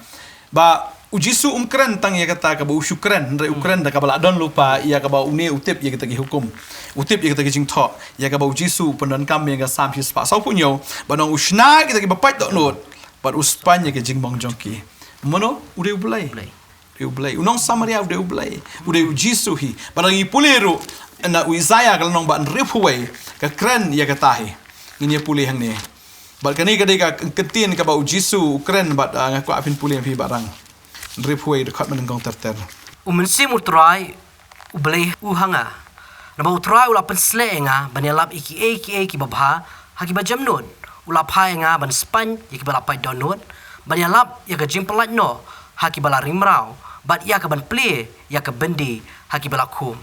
Ba u Jisu um kren tang ïa kata kaba u shu kren, hynrei u kren da kaba la don lypa ïa kaba une u tip ïa kita ki hukum. U tip ïa kita ki jingthoh, ïa kaba u Jisu u pyndonkam ïa ka Salm shispah sawphew hynñiew, ba u ong u shna ïa kita ki bapait dohnud, bad u spaiñ ïa ka jingmong jong ki. Mano? U dei U Blei. Blei. U dei U Blei. U nong Samaria u dei U Blei. U dei u Jisu hi. Bad ngi pule ruh na u Isaiah ka lynnong ba hynriewphew wei, ka kren ïa kata hi. Ngin ïa pule hangne. Bad kane ka dei ka ktien kaba u Jisu u kren bad, ah, nga kwah phin pule phi Bah Rang. Hynriewphew wei, dkhot ba nyngkong ter ter. U Mynsiem U Trai U Blei u ha nga. Naba U Trai u la pynsleh ïa nga ban ïalap ïa kiei kiei kiba bha ha kiba jemnud. U la phah ïa nga ban spaiñ ïa kiba la pait dohnud, ban ïalap ïa ka jingpyllait noh ha kiba la ring mraw, bad ïa ka ban plie ïa ka byndi ha kiba la khum.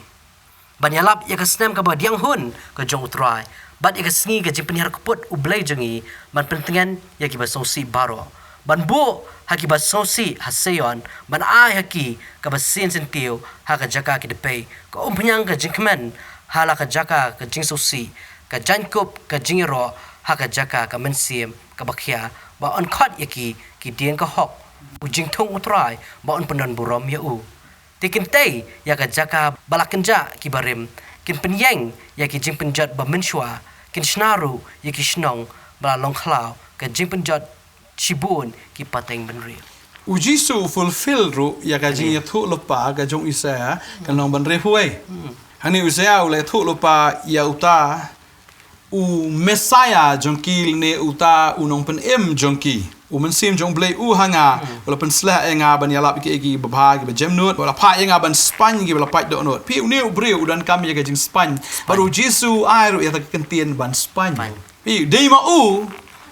Ban ïalap ïa ka snem kaba diang hun ka jong U Trai, bad ïa ka sngi ka jingpynhiar kput U Blei jong ngi, ban pyntngen ïa kiba sngewsih baroh. Ban buh ha kiba sngewsih ha Seion, ban ai ha ki kaba sien syntiew ha ka jaka ki dpei, ka umphniang ka jingkmen ha la ka jaka ka jingsngewsih, ka jaiñkup ka jingïaroh ha ka jaka ka mynsiem kaba khia, ba yn khot ïa ki ki dieng ka hok, u jingthung U Trai, ba yn pyndon burom ïa u. Te kin tei ïa ka jaka ba la kynjah ki barim, kin pynïeng ïa ki jingpynjot ba mynshuwa, kin shna ruh ïa ki shnong ba la long khlaw, ka jingpynjot shibun ki pateng bynriew. U Jisu u fulfill ruh ïa ka jingïathuhlypa ka jong u Isaiah, ka lynnong ba hynriewphew wei. Hangne u Isaiah u la ïathuhlypa ïa uta u Messiah jong ki, ne uta u nongpynim jong ki. U Mynsiem jong U Blei u ha nga, u la pynsleh ïa nga ban ïalap ïa kiei kiei kiba bha, kiba jemnud, u la phah ïa nga ban spaiñ ïa kiba la pait dohnud. Phi, une u briew u donkam ïa ka jingspaiñ. Bad u Jisu u ai ruh ïa ta ka ktien ban spaiñ. Phi, dei ma u,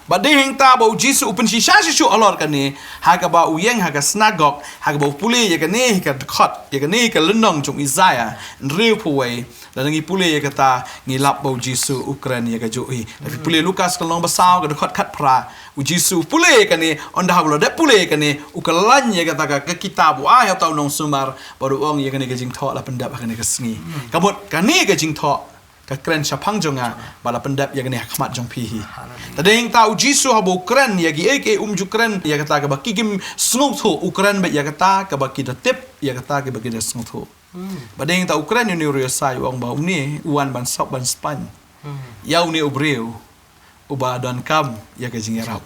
bad dei hangta ba u Jisu u pynshisha shisha halor kane, ha kaba u ïeng ha ka synagog, ha kaba u pule ïa kane hi ka dkhot, ïa kane hi ka lynnong jong u Isaiah hynriewphew wei. Lada ngi pule ïa kata, ngi lap ba u Jisu u kren ïa kajuh hi. Lada phi pule Lukas ka lynnong ba saw ka dkhot khatphra, u Jisu u pule ïa kane, ynda haba u la dep pule ïa kane, u kyllain ïa kata ka, ka kitab, u ai ha uta u nongsumar, bad u ong ïa kane ka jingthoh la pyndep ha kane ka sngi. Ka mut kane ka jingthoh ka kren shaphang jong nga, ba la pyndep ïa kane ha khmat jong phi hi. Haleluya. Te dei hangta u Jisu haba u kren ïa kiei kiei um ju kren ïa kata kaba ki kim sngewthuh, u kren beit ïa kata kaba ki da tip, ïa kata kaba ki da sngewthuh. Bad dei hangta u kren ïa une u briew Isaiah, u ong ba une u wan ban sop ban spaiñ ïa une u briew uba donkam ïa ka jingïarap.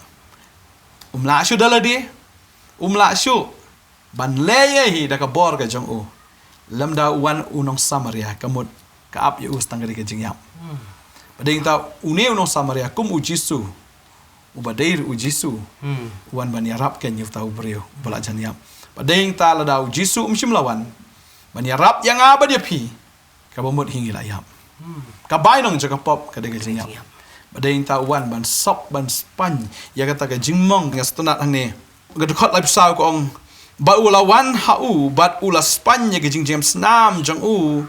Um lah shuh da lade, um lah shuh ban leh ei ei hi da ka bor ka jong u. Lymda u wan u nong Samaria, ka mut ka ap ïa u tang ka dei ka jingïap. Bad dei hangta une u nong Samaria kum u Jisu, uba dei ruh u Jisu, u wan ban ïarap kein ïa uta u briew uba la jan ïap. Bad dei hangta lada u Jisu um shym la wan ban ïarap ïa nga bad ïa phi, kaba mut hi ngi la ïap. Ka bainong jong ka pop ka dei ka jingïap. Bad dei hangta u wan ban sop ban spaiñ ïa kata ka jingmong. Nga sngewtynnat hangne ka dkhot laiphew saw ka ong, ba u la wan ha u bad u la spaiñ ïa ka jingjam snam jong u,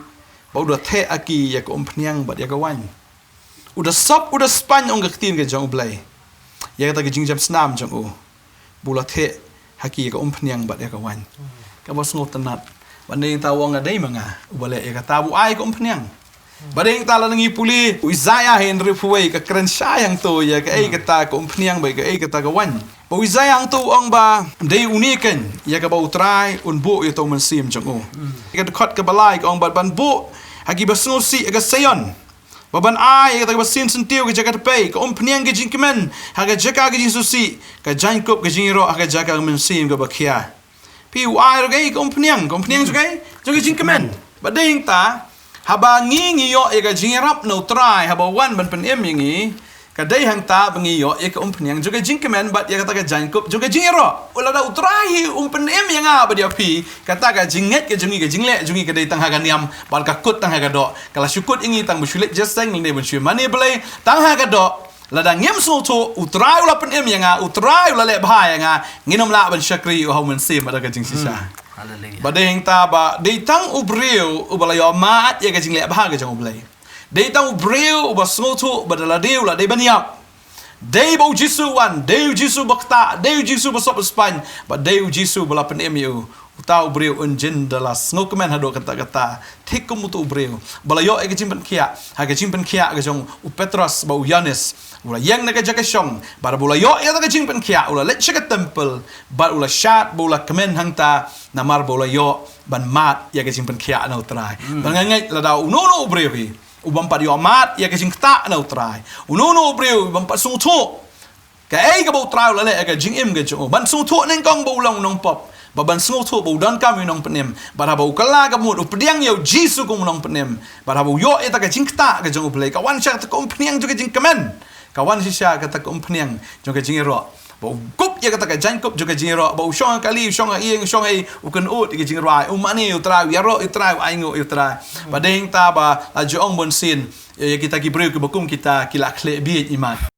ba u da theh ha ki ïa ka umphniang bad ïa ka waiñ. U da sop, u da spaiñ, ong ka ktien ka jong U Blei, ïa kata ka jingjam snam jong u, ba u la theh ha ki ïa ka umphniang bad ïa ka waiñ. Kaba sngewtynnat. Bad dei hangta u ong, ka dei ma nga uba leh ïa kata, ba u ai ka umphniang. Bad dei hangta lada ngi pule u Isaiah hynriewphew wei, ka kren shai hangto ïa kaei kata ka umphniang bad kaei kata ka waiñ. Ba u Isaiah hangto u ong ba dei une kein ïa kaba U Trai un buh ïa uta u mynsiem jong u. Ka dkhot kaba lai ka ong, bad ban buh ha kiba sngewsih ïa ka Seion, ba ban ai ïa kata kaba sien syntiew ka jaka dpei, ka umphniang ka jingkmen ha ka jaka ka jingsngewsih, ka jaiñkup ka jingïaroh ha ka jaka ka mynsiem kaba khia. Phi, u ai ruh kaei, ka umphniang, ka umphniang jong kaei, jong ka jingkmen. Bad dei hangta haba ngi ngi ïoh ïa ka jingïarap na U Trai haba u wan ban pynim ïa ngi, Ka dei hangta ba ngi ïoh ïa ka umphniang jong ka jingkmen bad ïa kata ka jaiñkup jong ka jingïaroh. U lada U Trai hi um pynim ïa nga bad ïa phi, kata ka jingngeit ka jong ngi, ka jingleh jong ngi ka dei tang ha ka niam bad ka kut tang ha ka doh. Ka la shu kut ïa ngi tang ban shu leit jingïaseng lane ban shu mane Blei tang ha ka doh. Lada ngim sngewthuh, U Trai u la pynim ïa nga, U Trai u la leh bha ïa nga, ngin ym lah ban shakri ïa U Mynsiem ha ka jingshisha. Haleluia. Ba dei hangta ba dei tang u briew uba la ïoh mad ïa ka jingleh bha ka jong U Blei. Dei tang u briew uba sngewthuh ba da lade u la dei ban ïap. Dei ba U Jisu u wan, dei U Jisu ba ktah, dei U Jisu ba sop ba spaiñ, bad dei U Jisu ba la pynim ïa u. Uta u briew un jin da la sngewkmen haduh katta katta. Thik kum uta u briew ba la ïoh ïa ka jingpynkhiah ha ka jingpynkhiah ka jong u Petros bad u Ïoannis. U la ïeng na ka jaka shong bad haba u la ïoh ïa kata ka jingpynkhiah u la leit sha ka temple bad u la shad bad u la kmen hangta namar ba u la ïoh ban mad ïa ka jingpynkhiah na U Trai. Bad nga ngeit lada uno uno u briew hi u bym pat ïoh mad ïa ka jingktah na U Trai, uno uno u briew u bym pat sngewthuh kaei kaba U Trai u la leh ïa ka jingim ka jong u, ban sngewthuh nyngkong ba u long u nongpop, bad ban sngewthuh ba u donkam ïa u Nongpynim, bad haba u kylla ka mut u pdiang ïa U Jisu kum u Nongpynim, bad haba u ïoh ïa kata ka jingktah ka jong U Blei, ka wan sha kata ka umphniang jong ka jingkmen, ka wan shisha kata ka umphniang jong ka jingïaroh. Ba u kup ïa kata ka jaiñkup jong ka jingïaroh, ba u shong ha kali, u shong ha ïing, u shong ha ei, u kynnoh ïa ka jingrwai, u mane ïa U Trai, u ïaroh ïa U Trai, u ainguh ïa U Trai. Bad dei hangta ba la ju ong bunsien ïa kita ki briew kiba kum kita ki la khleh bieit, imat.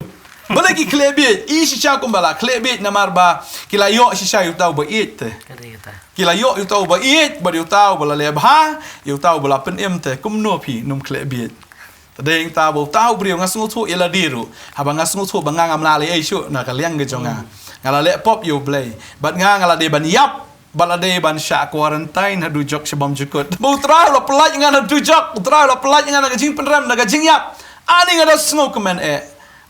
Balei ki khleh bieit? I shisha kumba la khleh bieit namar ba ki la ïoh shisha ïa uta uba ïeit te. Ki la ïoh ïa uta uba ïeit bad ïa uta uba la leh bha, ïa uta uba la pynim te. Kumno phi nym khleh bieit? Te dei hangta ba uta u briew, nga sngewthuh ïa lade ruh, haba nga sngewthuh ba nga ngam lah leh ei shuh na ka liang ka jong nga. Nga la leh pop ïa U Blei bad nga, nga la dei ban ïap bad la dei ban shah quarantine ha dujok sha bymjukut. Ba U Trai u la pyllait ïa nga na dujok, U Trai u la pyllait ïa nga na ka jingpynrem, na ka jingïap. Ani nga da sngewkmen eh.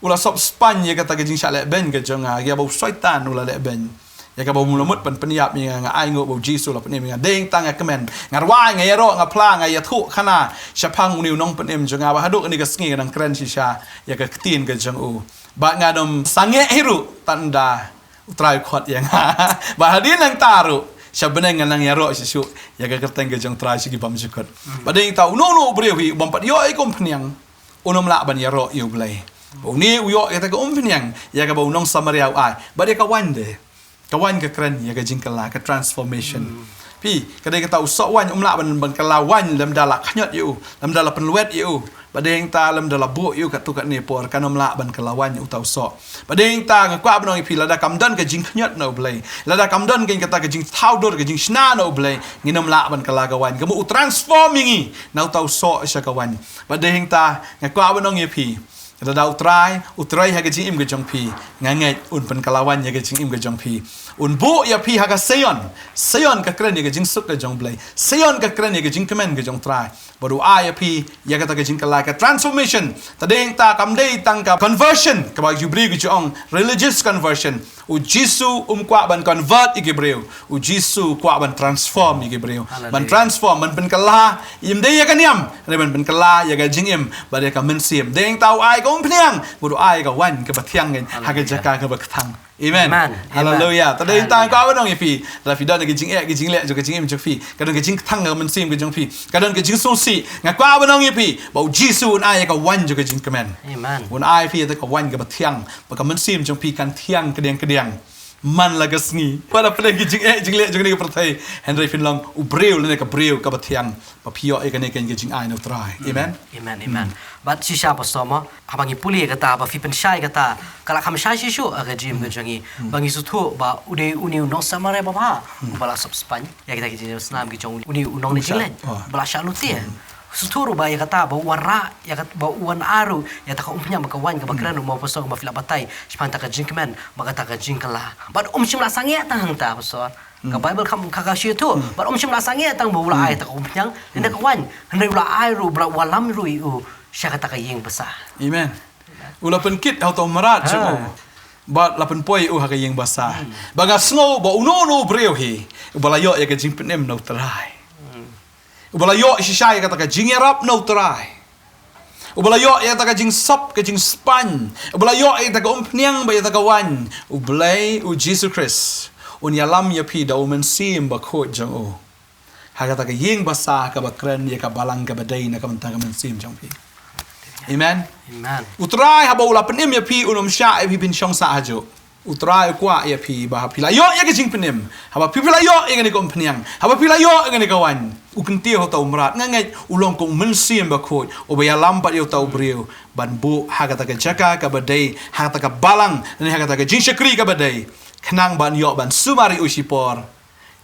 U la sop spaiñ ïa kata ka jingshah lehbeiñ ka jong nga, ïa ba u Soitan u la lehbeiñ. Ïa kaba u la mut ban pynïap ïa nga, nga ainguh ba U Jisu u la pynim ïa nga. Dei hangta nga kmen, nga rwai, nga ïaroh, nga phla, nga ïathuh khana shaphang une u Nongpynim jong nga, ba haduh kane ka sngi nga dang kren shisha ïa ka ktien ka jong u. Bad nga nym sangeh hi ruh tang da U Trai u khot ïa nga. Bad hadien nangta ruh sha bneng nga nang ïaroh shisha ïa ka kyrteng ka jong U Trai sha ki bymjukut. Bad dei hangta uno uno u briew hi u bym pat ïoh ïa ka umphniang, un nym lah ban ïaroh ïa U Blei. Ba une u ïoh ïa kata ka umphniang ïa kaba u nong Samaria u ai. Bad ïa ka waiñ de, ka waiñ ka kren ïa ka jingkylla, ka transformation. Phi, ka dei kata u soh waiñ um lah ban, ban kylla waiñ lymda la khñiot ïa u, lymda la pynlwet ïa u. Bad dei hangta lymda la buh ïa u katto katne por, kan nym lah ban kylla waiñ uta u soh. Bad dei hangta nga kwah ban ong ïa phi, lada kam don ka jingkhñiot na U Blei, lada kam don kata ka jingthaw dur, ka jingshna na U Blei, ngin nym lah ban kylla ka waiñ. Ka mut u transform ïa ngi na uta u soh sha ka waiñ. Bad dei hangta nga kwah ban ong ïa phi, lada U Trai u trei ha ka jingim ka jong phi, nga ngeit un pynkylla waiñ ïa ka jingim ka jong phi. Un buh ïa phi ha ka Sion. Sion ka kren ïa ka jingsuk ka jong U Blei. Sion ka kren ïa ka jingkmen ka jong U Trai. Bad u ai ïa phi ïa kata ka jingkylla, ka transformation. Te dei hangta kam dei tang ka conversion kaba ki briew ki ju ong religious conversion. U Jisu um kwah ban convert ïa ki briew. U Jisu u kwah ban transform ïa ki briew. Ban transform, ban pynkylla, ym dei ïa ka niam, hynrei ban pynkylla ïa ka jingim bad ïa ka mynsiem. Dei hangta u ai ka umphniang bad u ai ka waiñ kaba thiang ha ka jaka kaba kthang. Amen. Haleluia. Te dei hangta nga kwah ban ong ïa phi, lada phi don ka jingeh, ka jingleh jong ka jingim jong phi, ka don ka jingkthang ka mynsiem ka jong phi, ka don ka jingsngewsih, nga kwah ban ong ïa phi ba U Jisu un ai ïa ka waiñ jong ka jingkmen. Un ai phi ïa ka waiñ kaba thiang, ba ka mynsiem jong phi kan thiang kadiang kadiang man la ka sngi. Wat la pdeng ki jingeh jingleh jong kane ka pyrthei, hynrei phin long u briew lane ka briew kaba thiang, ba phi ïoh ïa kane ka jingai na U Trai. Amen. Amen, amen. Bad shisha Pastor mo, haba ngi pule ïa kata ba phi pynshai ïa kata, ka la kham shai shisha ha ka jingim ka jong ngi. Ba ngi sngewthuh ba u dei une u nong Samaria babha uba la sop spaiñ ïa kita ki jingïaseng ki jong une u nong ne jingleh ba la shah lute. Sngewthuh ruh ba ïa kata ba u wanrah ïa kata, ba u wanrah ruh ïa kata ka umphniang ba ka waiñ kaba kren ruh mo Pastor, ba phi la batai shaphang kata ka jingkmen bad kata ka jingkylla. Bad um shym la sangeh tang hangta Pastor. Ka Baibl kam, ka, ka shu ïathuh. Bad um shym la sangeh tang ba u la ai kata ka umphniang ne ka waiñ, hynrei u la ai ruh, u la wallam ruh ïa u sha kata ka ïing basah. Amen. U la pynkit ha uta u mrad jong u bad la pynpoi ïa u ha ka ïing basah. Ba nga sngew ba uno uno u briew hi uba la ïoh ïa ka jingpynim na U Trai, uba la ïoh shisha ïa kata ka jingïarap na U Trai, uba la ïoh ïa kata ka jingsop, ka jingspaiñ, uba la ïoh ïa kata ka umphniang bad ïa kata ka waiñ, U Blei, U Jisu Khrist un ïalam ïa phi da U Mynsiem Bakhuid jong u ha kata ka ïing basah kaba kren ïa ka balang kaba dei na ka bynta ka mynsiem jong phi. Amen. Amen. U Trai haba u la pynim ïa phi, un ym shah ïa phi phin shong sah hajuh. U Trai u kwah ïa phi ba phi la ïoh ïa ka jingpynim. Haba phi, phi la ïoh ïa kane ka umphniang, haba phi la ïoh ïa kane ka waiñ, u kyntiew ha uta u mrad, nga ngeit u long kum u Mynsiem Bakhuid uba ïalam pat ïa uta u briew ban buh ha kata ka jaka kaba dei, ha kata ka balang, ne ha kata ka jingshakri kaba dei, khnang ban ïoh ban sumar ïa u shipor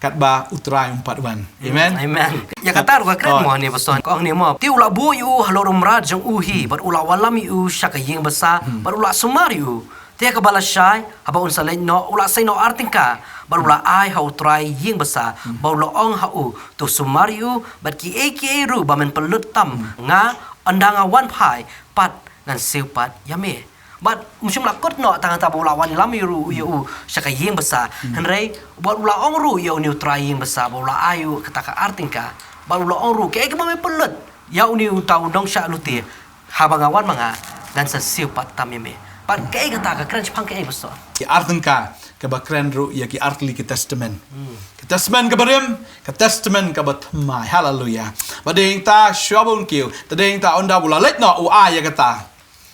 katba u Trai um pat wan. Amen. Amen. Ïa kata ruh ka kren mo ne, pastor, ka ong ne mo, te u la buh ïa u halor u mrad jong u hi, bad u la wallam ïa u sha ka ïing basa, bad u la sumar ïa u. Te kaba lashai, haba un sa leit noh, u la sei noh ar tyngka, bad u la ai ha u trai ïing basa, bad u la ong ha u, to sumar ïa u, bad kiei kiei ruh ba men pynlut tam, nga, ynda nga wan phai pat, ngan siew pat ïa me. Bad um shym la kut noh tang hangta, ba u la wallam ïa u, ïa u sha ka ïing basa. Hynrei bad u la ong ruh ïa une u trai ïing basa, ba u la ai u kata ka ar tyngka. Bad u la ong ruh, kaei kaba me pynlut ïa une uta u nongshah lute, haba nga wan ma nga, ngan sa siew pat tam ïa me. Bad kaei kata ka kren shaphang kaei, pastor? Ki ar tyngka kaba kren ruh ïa ki artylli ki testament. Ka testament kaba rim, ka testament kaba thymmai. Haleluia. Bad dei hangta shuwa ba un kiew, te dei hangta ynda ba u la leit noh u ai ïa kata.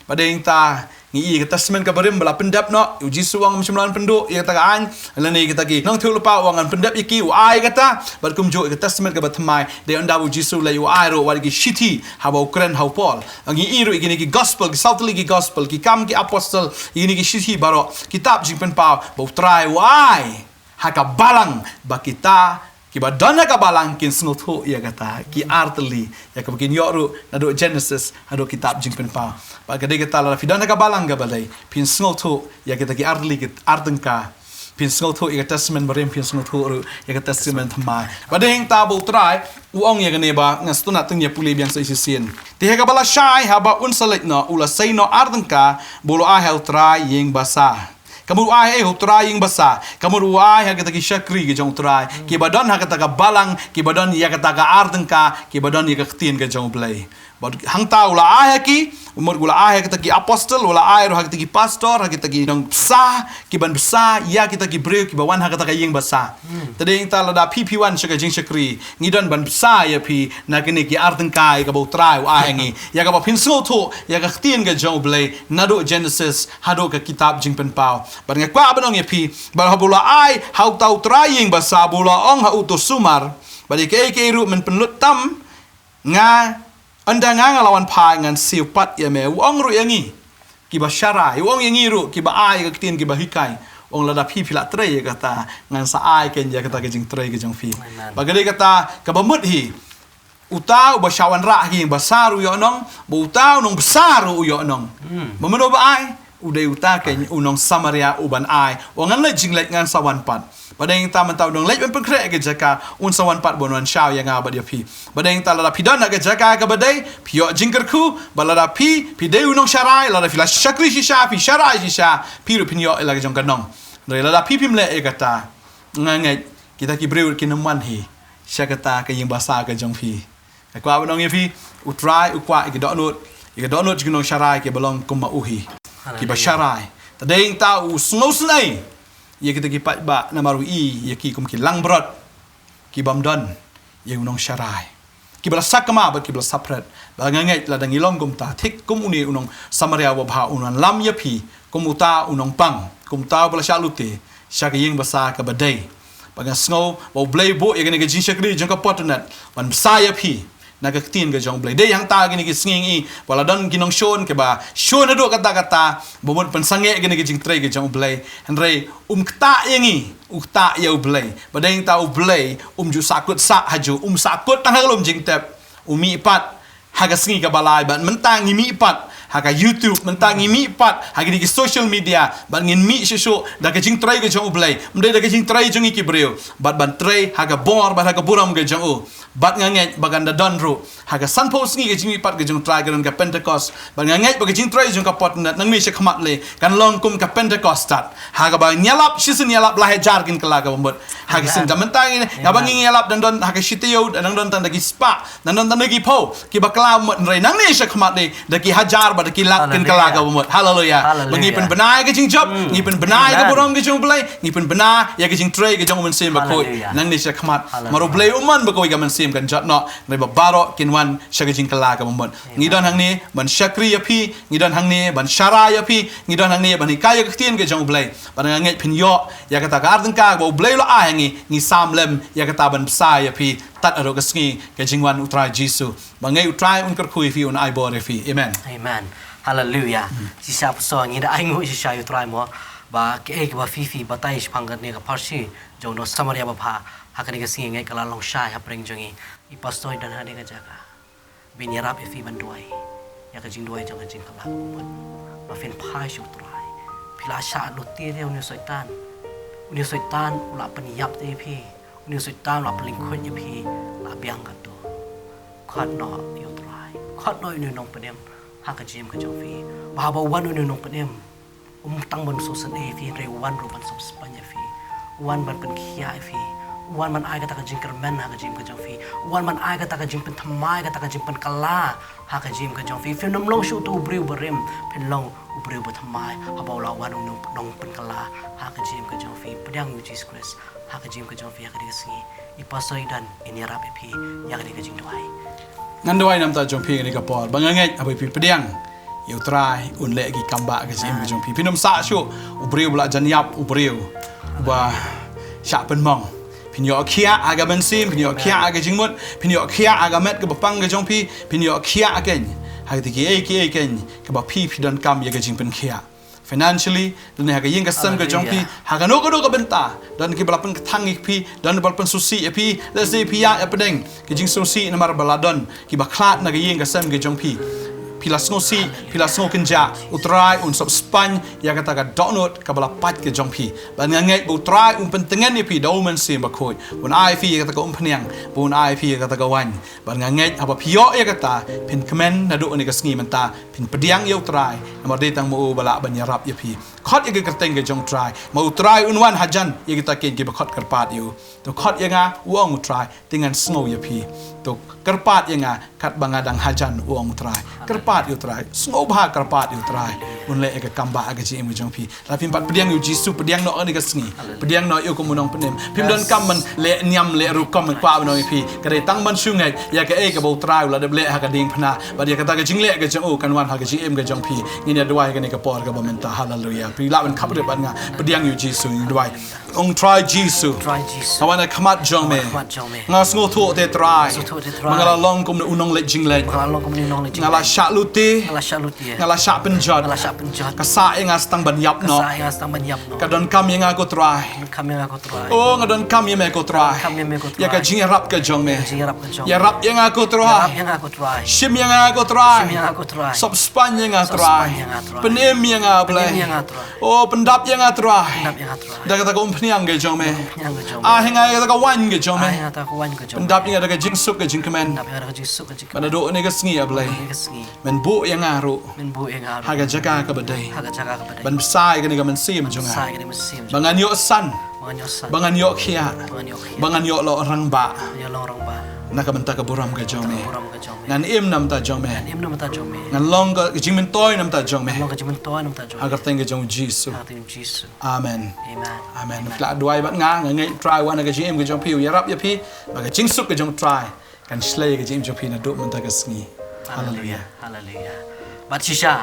Bad dei hangta ngi i ka testament kaba rim ba la pyndep noh, u Jisu u ong, ym shym la pynduh ïa kata ka aiñ, lane kita ki nongthiewlypa, u ong, ngan pyndep ïa ki, u ai kata. Bad kumjuh ka testament kaba thymmai, dei ynda ba u Jisu u leit u ai ruh wat ki shithi, haba u kren ha u Paul. Ngi i ruh ïa kine ki gospel, ki saw tylli ki gospel, ki Kam ki Apostol, ïa kine ki shithi baroh, kitab Jingpynpaw, ba u Trai u ai ha ka balang, ba kita kiba don ha ka balang kin sngewthuh ïa kata, ki ar tylli, ïa kaba kin ïoh ruh naduh Genesis haduh kitab Jingpynpaw. Bad ka dei kata, lada phi don ha ka balang kaba dei, phin sngewthuh ïa kita ki ar tylli, ki ar tyngka. Phin sngewthuh ïa ka testament barim, phin sngewthuh ruh ïa ka testament thymmai. Bad dei hangta ba u Trai u ong ïa kane, ba ngan sngewtynnat tang ïa pule biang sa shisien. Te ha kaba lashai, haba un sa leit noh, u la sei noh ar tyngka, ba u la ai ha u trai ïing basa. Ka mut u ai ha u trai ïing basa, ka mut u ai ha kita ki shakri ki jong u Trai, kiba don ha kata ka balang, kiba don ïa kata ka ar tyngka, kiba don ïa ka ktien ka jong u Blei. Bad hangta u la ai ha ki, u mut u la ai ha kita ki apostol, u la ai ruh ha kita ki pastor, ha kita ki nongbsa, kiban bsa ïa kita ki briew kiba wan ha kata ka ïing basa. Te dei hangta, lada phi phi wan sha ka jingshakri, ngi don ban bsa ïa phi na kine ki ar tyngka ïa kaba u Trai u ai ha ngi, ïa kaba phin sngewthuh ïa ka ktien ka jong u Blei, naduh Genesis haduh ka kitab Jingpynpaw. Bad nga kwah ban ong ïa phi, bad haba u la ai ha uta u trai ïing basa, ba u la ong ha u, to sumar, bad ïa kaei kaei ruh men pynlut tam, nga, ynda nga, nga la wan phai, ngan siew pat ïa me. U ong ruh ïa ngi kiba sharai, u ong ïa ngi ruh kiba ai ka ktien, kiba hikai, u ong, lada phi phi la trei ïa kata, ngan sa ai keiñ ïa kata ka jingtrei ka jong phi. Amen. Bad ka dei kata kaba mut hi, uta uba shah wanrah ha ka ïing basa ruh u ïohnong, bad uta u nongbsa ruh u ïohnong. Ba mano ba ai? U dei uta keiñ u nong Samaria uban ai, u ong, ngan leit jingleit, ngan sa wan pat. Bad dei hangta mynta u nongleit ban pynkhreh ïa ka jaka, un sa wan pat ban wan shaw ïa nga bad ïa phi. Bad dei hangta, lada phi don ha ka jaka kaba dei, phi ïoh jingkyrkhu, bad lada phi, phi dei u nongsharai, lada phi la shakri shisha, phi sharai shisha, phi ruh phin ïoh ïa la ka jong ka nong. Hynrei lada phi phim leh ïa kata, nga ngeit kita ki briew kin ym wan hi sha kata ka ïing basa ka jong phi. Nga kwah ban ong ïa phi, u Trai u kwah ïa ki dohnud, ïa ki dohnud jong ki nongsharai kiba long kum ma u hi. Kiba sharai. Te dei hangta u sngewsynei ïa kita ki paidbah, namar u i ïa ki kum ki langbrot, kibym don ïa u nongsharai, kiba la sakma bad kiba la sapret. Bad nga ngeit lada ngi long kumta, thik kum une u nong Samaria uba bha, un wan lam ïa phi kum uta u nongpang, kum uta uba la shah lute sha ka ïing basa kaba dei. Bad nga sngew ba u Blei u buh ïa kane ka jingshakri jong ka Fortnite ban bsa ïa phi na ka ktien ka jong u Blei. Dei hangta kine ki sngi ngi, ba la don ki nongshun kiba shun haduh katta katta, ba mut pynsangeh ïa kane ka jingtrei ka jong u Blei. Hynrei um ktah ïa ngi, u ktah ïa u Blei. Bad dei hangta u Blei um ju sahkut sah hajuh, um sahkut tang ha ka lum jingtep. U mih pat ha ka sngi kaba lai, bad mynta ngi mih pat ha ka YouTube, mynta ngi mih pat ha kine ki social media, bad ngin mih shuh shuh da ka jingtrei ka jong u Blei, ym dei da ka jingtrei jong ngi ki briew, bad ban trei ha ka bor bad ha ka burom ka jong u. Bad nga ngeit ba kan da don ruh ha ka sanphew sngi ka jingmihpat ka jong u Trai, ka don ka Pentecost. Bad nga ngeit ba ka jingtrei jong ka Fortnite nangne sha khmat lei kan long kum ka Pentecost tad, ha kaba ngi ïalap, shisien ngi ïalap lai hajar kin kylla kaba mut. Ha ka sien, da mynta ngi, haba ngi ïalap dang don ha ka shi taïew, dang don tang da ki spah, dang don tang da ki phew kiba kylla mut, hynrei nangne sha khmat lei da ki hajar ba Ki lad kin kylla ka bamut. Haleluya. Ba ngi pynbna ïa ka jingjop, ngi pynbna ïa ka burom ka jong U Blei, ngi pynbna ïa ka jingtrei ka jong U Mynsiem Bakhuid. Nangne sha khmat. Namar U Blei u mon ba kawei ka mynsiem kan jot noh. Ngi ba baroh kin wan sha ka jingkylla ka bamut. Ngi don hangne ban shakri ïa phi, ngi don hangne ban sharai ïa phi, ngi don hangne ban hikai ïa ka ktien ka jong U Blei. Bad nga ngeit phin ïoh ïa kata ka artynka ba U Blei u la ai ha ngi, ngi sam lem ïa kata ban bsa ïa phi. Tad haduh ka sngi ka jingwan U Trai Jisu. Ba ngeit U Trai un kyrkhu ïa phi, un ai bor ïa phi. Amen. Amen. Haleluya. Shisha pastor, ngi da ainguh shisha ïa U Trai mo. Ba kaei kaba phi phi batai shaphang kane ka pharshi jong u nong Samaria babha ha kane ka sngi, ngeit ka la long shai hapdeng jong ngi. I pastor i don ha kane ka jaka. Ba in ïarap ïa phi ban duwai ïa ka jingduwai jong ka jingkylla ka bamut. Ba phin phai sha U Trai. Phi la shah lute ïa une u Soitan. Une u Soitan u la pynïap ïa phi. Une u Soitan u la pynlyngkhuid ïa phi. La biang katto. Khot noh ïa U Trai. Khot noh ïa une u nongpynim ha ka jingim ka jong phi. Ba haba u wan une u nongpynim, um tang ban sngewsynei ïa phi, hynrei u wan ruh ban sngewspah ïa phi. U wan ban pynkhiah ïa phi. U wan ban ai kata ka jingkyrmen ha ka jingim ka jong phi. U wan ban ai kata ka jingpynthymmai, kata ka jingpynkylla ha ka jingim ka jong phi. Phin ym long shuh uto u briew barim, phin long u briew bathymmai haba u la wan u nong, nongpynkylla ha ka jingim ka jong phi. Pdiang ïa U Jisu Khrist ha ka jingim ka jong phi ha kane ka sngi. I pastor i don, in ïarap ïa phi ïa kane ka jingduwai. Ngan duwai namar jong phi kane ka por. Ba nga ngeit haba phi pdiang ïa U Trai, un leh ki kam ba ka jingim ka jong phi. Phin ym sah shuh u briew ba la jan ïap, u briew ba shah pynmong. Phin ïoh khiah ha ka mynsiem, phin ïoh khiah ha ka jingmut, phin ïoh khiah ha ka met kaba pang ka jong phi, phin ïoh khiah ha kane, ha kata kiei kiei kane kaba phi phi donkam ïa ka jingpynkhiah. Financially, lane ha ka ïing ka sem ka jong phi, ha kano kano ka bynta, don kiba la pynkthang ïa phi, don ba la pynsngewsih ïa phi, lehse phi ïaid hapdeng ka jingsngewsih namar ba la don kiba khlad na ka ïing ka sem ka jong phi. Phi la sngewsih, phi la sngewkynjah, U Trai un sop spah ïa kata ka dohnud kaba la pait ka jong phi. Bad nga ngeit ba U Trai un pyntngen ïa phi da U Mynsiem Bakhuid, un ai phi ïa kata ka umphniang, ba un ai phi ïa kata ka waiñ. Bad nga ngeit haba phi ïoh ïa kata, phin kmen naduh kane ka sngi mynta, phin pdiang ïa U Trai, namar dei tang ma u ba lah ban ïarap ïa phi. Khot ïa ka kyrteng ka jong U Trai, ma U Trai un wan hajan ïa kita kiba khot kyrpad ïa u. To khot ïa nga, u ong U Trai, te ngan sngew ïa phi. To kyrpad ïa nga katba nga dang hajan, u ong U Trai. Kyrpad ïa U Trai, sngewbha kyrpad ïa U Trai. Un leh ïa ka kam ba ha ka jingim ka jong phi. Lada phim pat pdiang ïa U Jisu, pdiang noh kane ka sngi. Pdiang noh ïa u kum u nongpynim. Phim donkam ban leh niam leh rukom, kwah ban ong ïa phi. Ka dei tang ban shu ngeit ïa kaei kaba U Trai u la dep leh ha ka diengphna. Bad ïa kata ka jingleh ka jong u kan wan ha ka jingim ka jong phi. Ngin ïa duwai kane ka por kaba mynta. Haleluya. Phi lah ban khapkhreh bad nga. Pdiang ïa U Jisu, ngin duwai. Ong Trai Jisu. Trai Jisu. Nga wan ha khmat jong me. Khmat jong me. Nga sngewthuh te Trai. Sngewthuh te Trai. Ba nga la long kum u nongleit jingleit. Ba nga la long kum u nongleit jingleit. Nga la shah lute. Nga la shah lute. Nga la shah pynjot. Nga la shah pynjot. Ka sah ïa nga tang ban ïap noh. Ka sah ïa nga tang ban ïap noh. Ka donkam ïa nga ko Trai. Donkam ïa nga ko Trai. Oh, nga donkam ïa me ko Trai. Donkam ïa me ko Trai. Ïa ka jingïarap ka jong me. Ka jingïarap ka jong me. Ïarap ïa nga ko Trai. Ïarap ïa nga ko Trai. Shim ïa nga ko Trai. Shim ïa nga ko Trai. Sop spah ïa nga Trai. Sop spah ïa nga Trai. Pynim ïa nga Blei. Pynim ïa nga Trai. Oh, pyndap ïa nga Trai. Pyndap ïa nga Trai. Da kata ka umphniang ka jong me. Umphniang ka jong me. Ah ïa nga kata ka waiñ ka jong me. Ah ïa nga kata ka waiñ ka jong me. Pyndap ïa nga da ka jingsuk ka jingkmen. Pyndap ïa nga da ka jingsuk ka jingkmen. Bad naduh kane ka sngi, ah Blei. Kane ka sngi. Men buh ïa nga ruh. Men buh ïa nga ruh. Ha ka jaka kaba dei. Ha ka jaka kaba dei. Ban bsa ïa kane ka mynsiem jong nga. Bsa ïa kane ka mynsiem jong nga. Ba ngan ïoh san. Ba ngan ïoh san. Ba ngan ïoh khiah. Ba ngan ïoh khiah. Ba ngan ïoh long rangbah. Ba ngan ïoh long rangbah. Na ka bynta ka burom ka jong me. Na ka bynta ka burom ka jong me. Ngan im na ka bynta jong me. Ngan im na ka bynta jong me. Ngan long ka jingmyntoi na ka bynta jong me. Ngan long ka jingmyntoi na ka bynta jong me. Ha ka kyrteng ka jong U Jisu. Ha ka kyrteng U Jisu. Amen. Amen. Amen. Amen. Phi lah duwai bad nga, nga ngeit Trai wan ha ka jingim ka jong phi, u ïarap ïa phi, bad ka jingsuk ka jong Trai kan shlei ka jingim jong phi naduh mynta ka sngi. Haleluya. Haleluya. Haleluya. Bad shisha,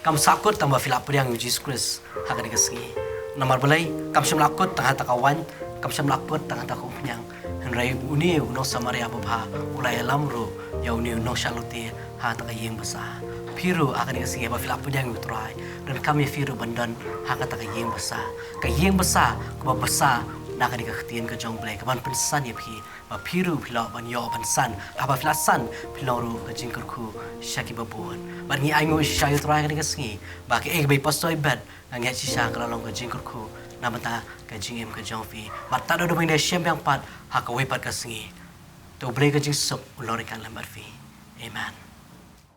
kam sahkut tang ba phi la pdiang ïa U Jisu Khrist ha kane ka sngi. Namar balei, kam shym la kut tang ha kata ka waiñ, kam shym la kut tang ha kata ka umphniang. Hynrei une u nong Samaria babha u la ïalam ruh ïa une u nong shah lute ha kata ka ïing basa. Phi ruh ha kane ka sngi ba phi la pdiang ïa U Trai, donkam ïa phi ruh ban don ha kata ka ïing basa. Ka ïing basa kaba basa na kane ka ktien ka jong U Blei, kaban pynsan ïa phi. Ba phi ruh phi lah ban ïoh ban san. Haba phi la san, phin long ruh ka jingkyrkhu sha kiba bun. Bad ngi ainguh shisha ïa U Trai kane ka sngi. Ba kaei kaba i pastor i bet, nga ngeit shisha ka la long ka jingkyrkhu na ka bynta ka jingim ka jong phi. Bad tad haduh ba ngin ïashem biang pat ha kawei pat ka sngi. To U Blei ka jingsuk un long ryngkat lem bad phi. Amen.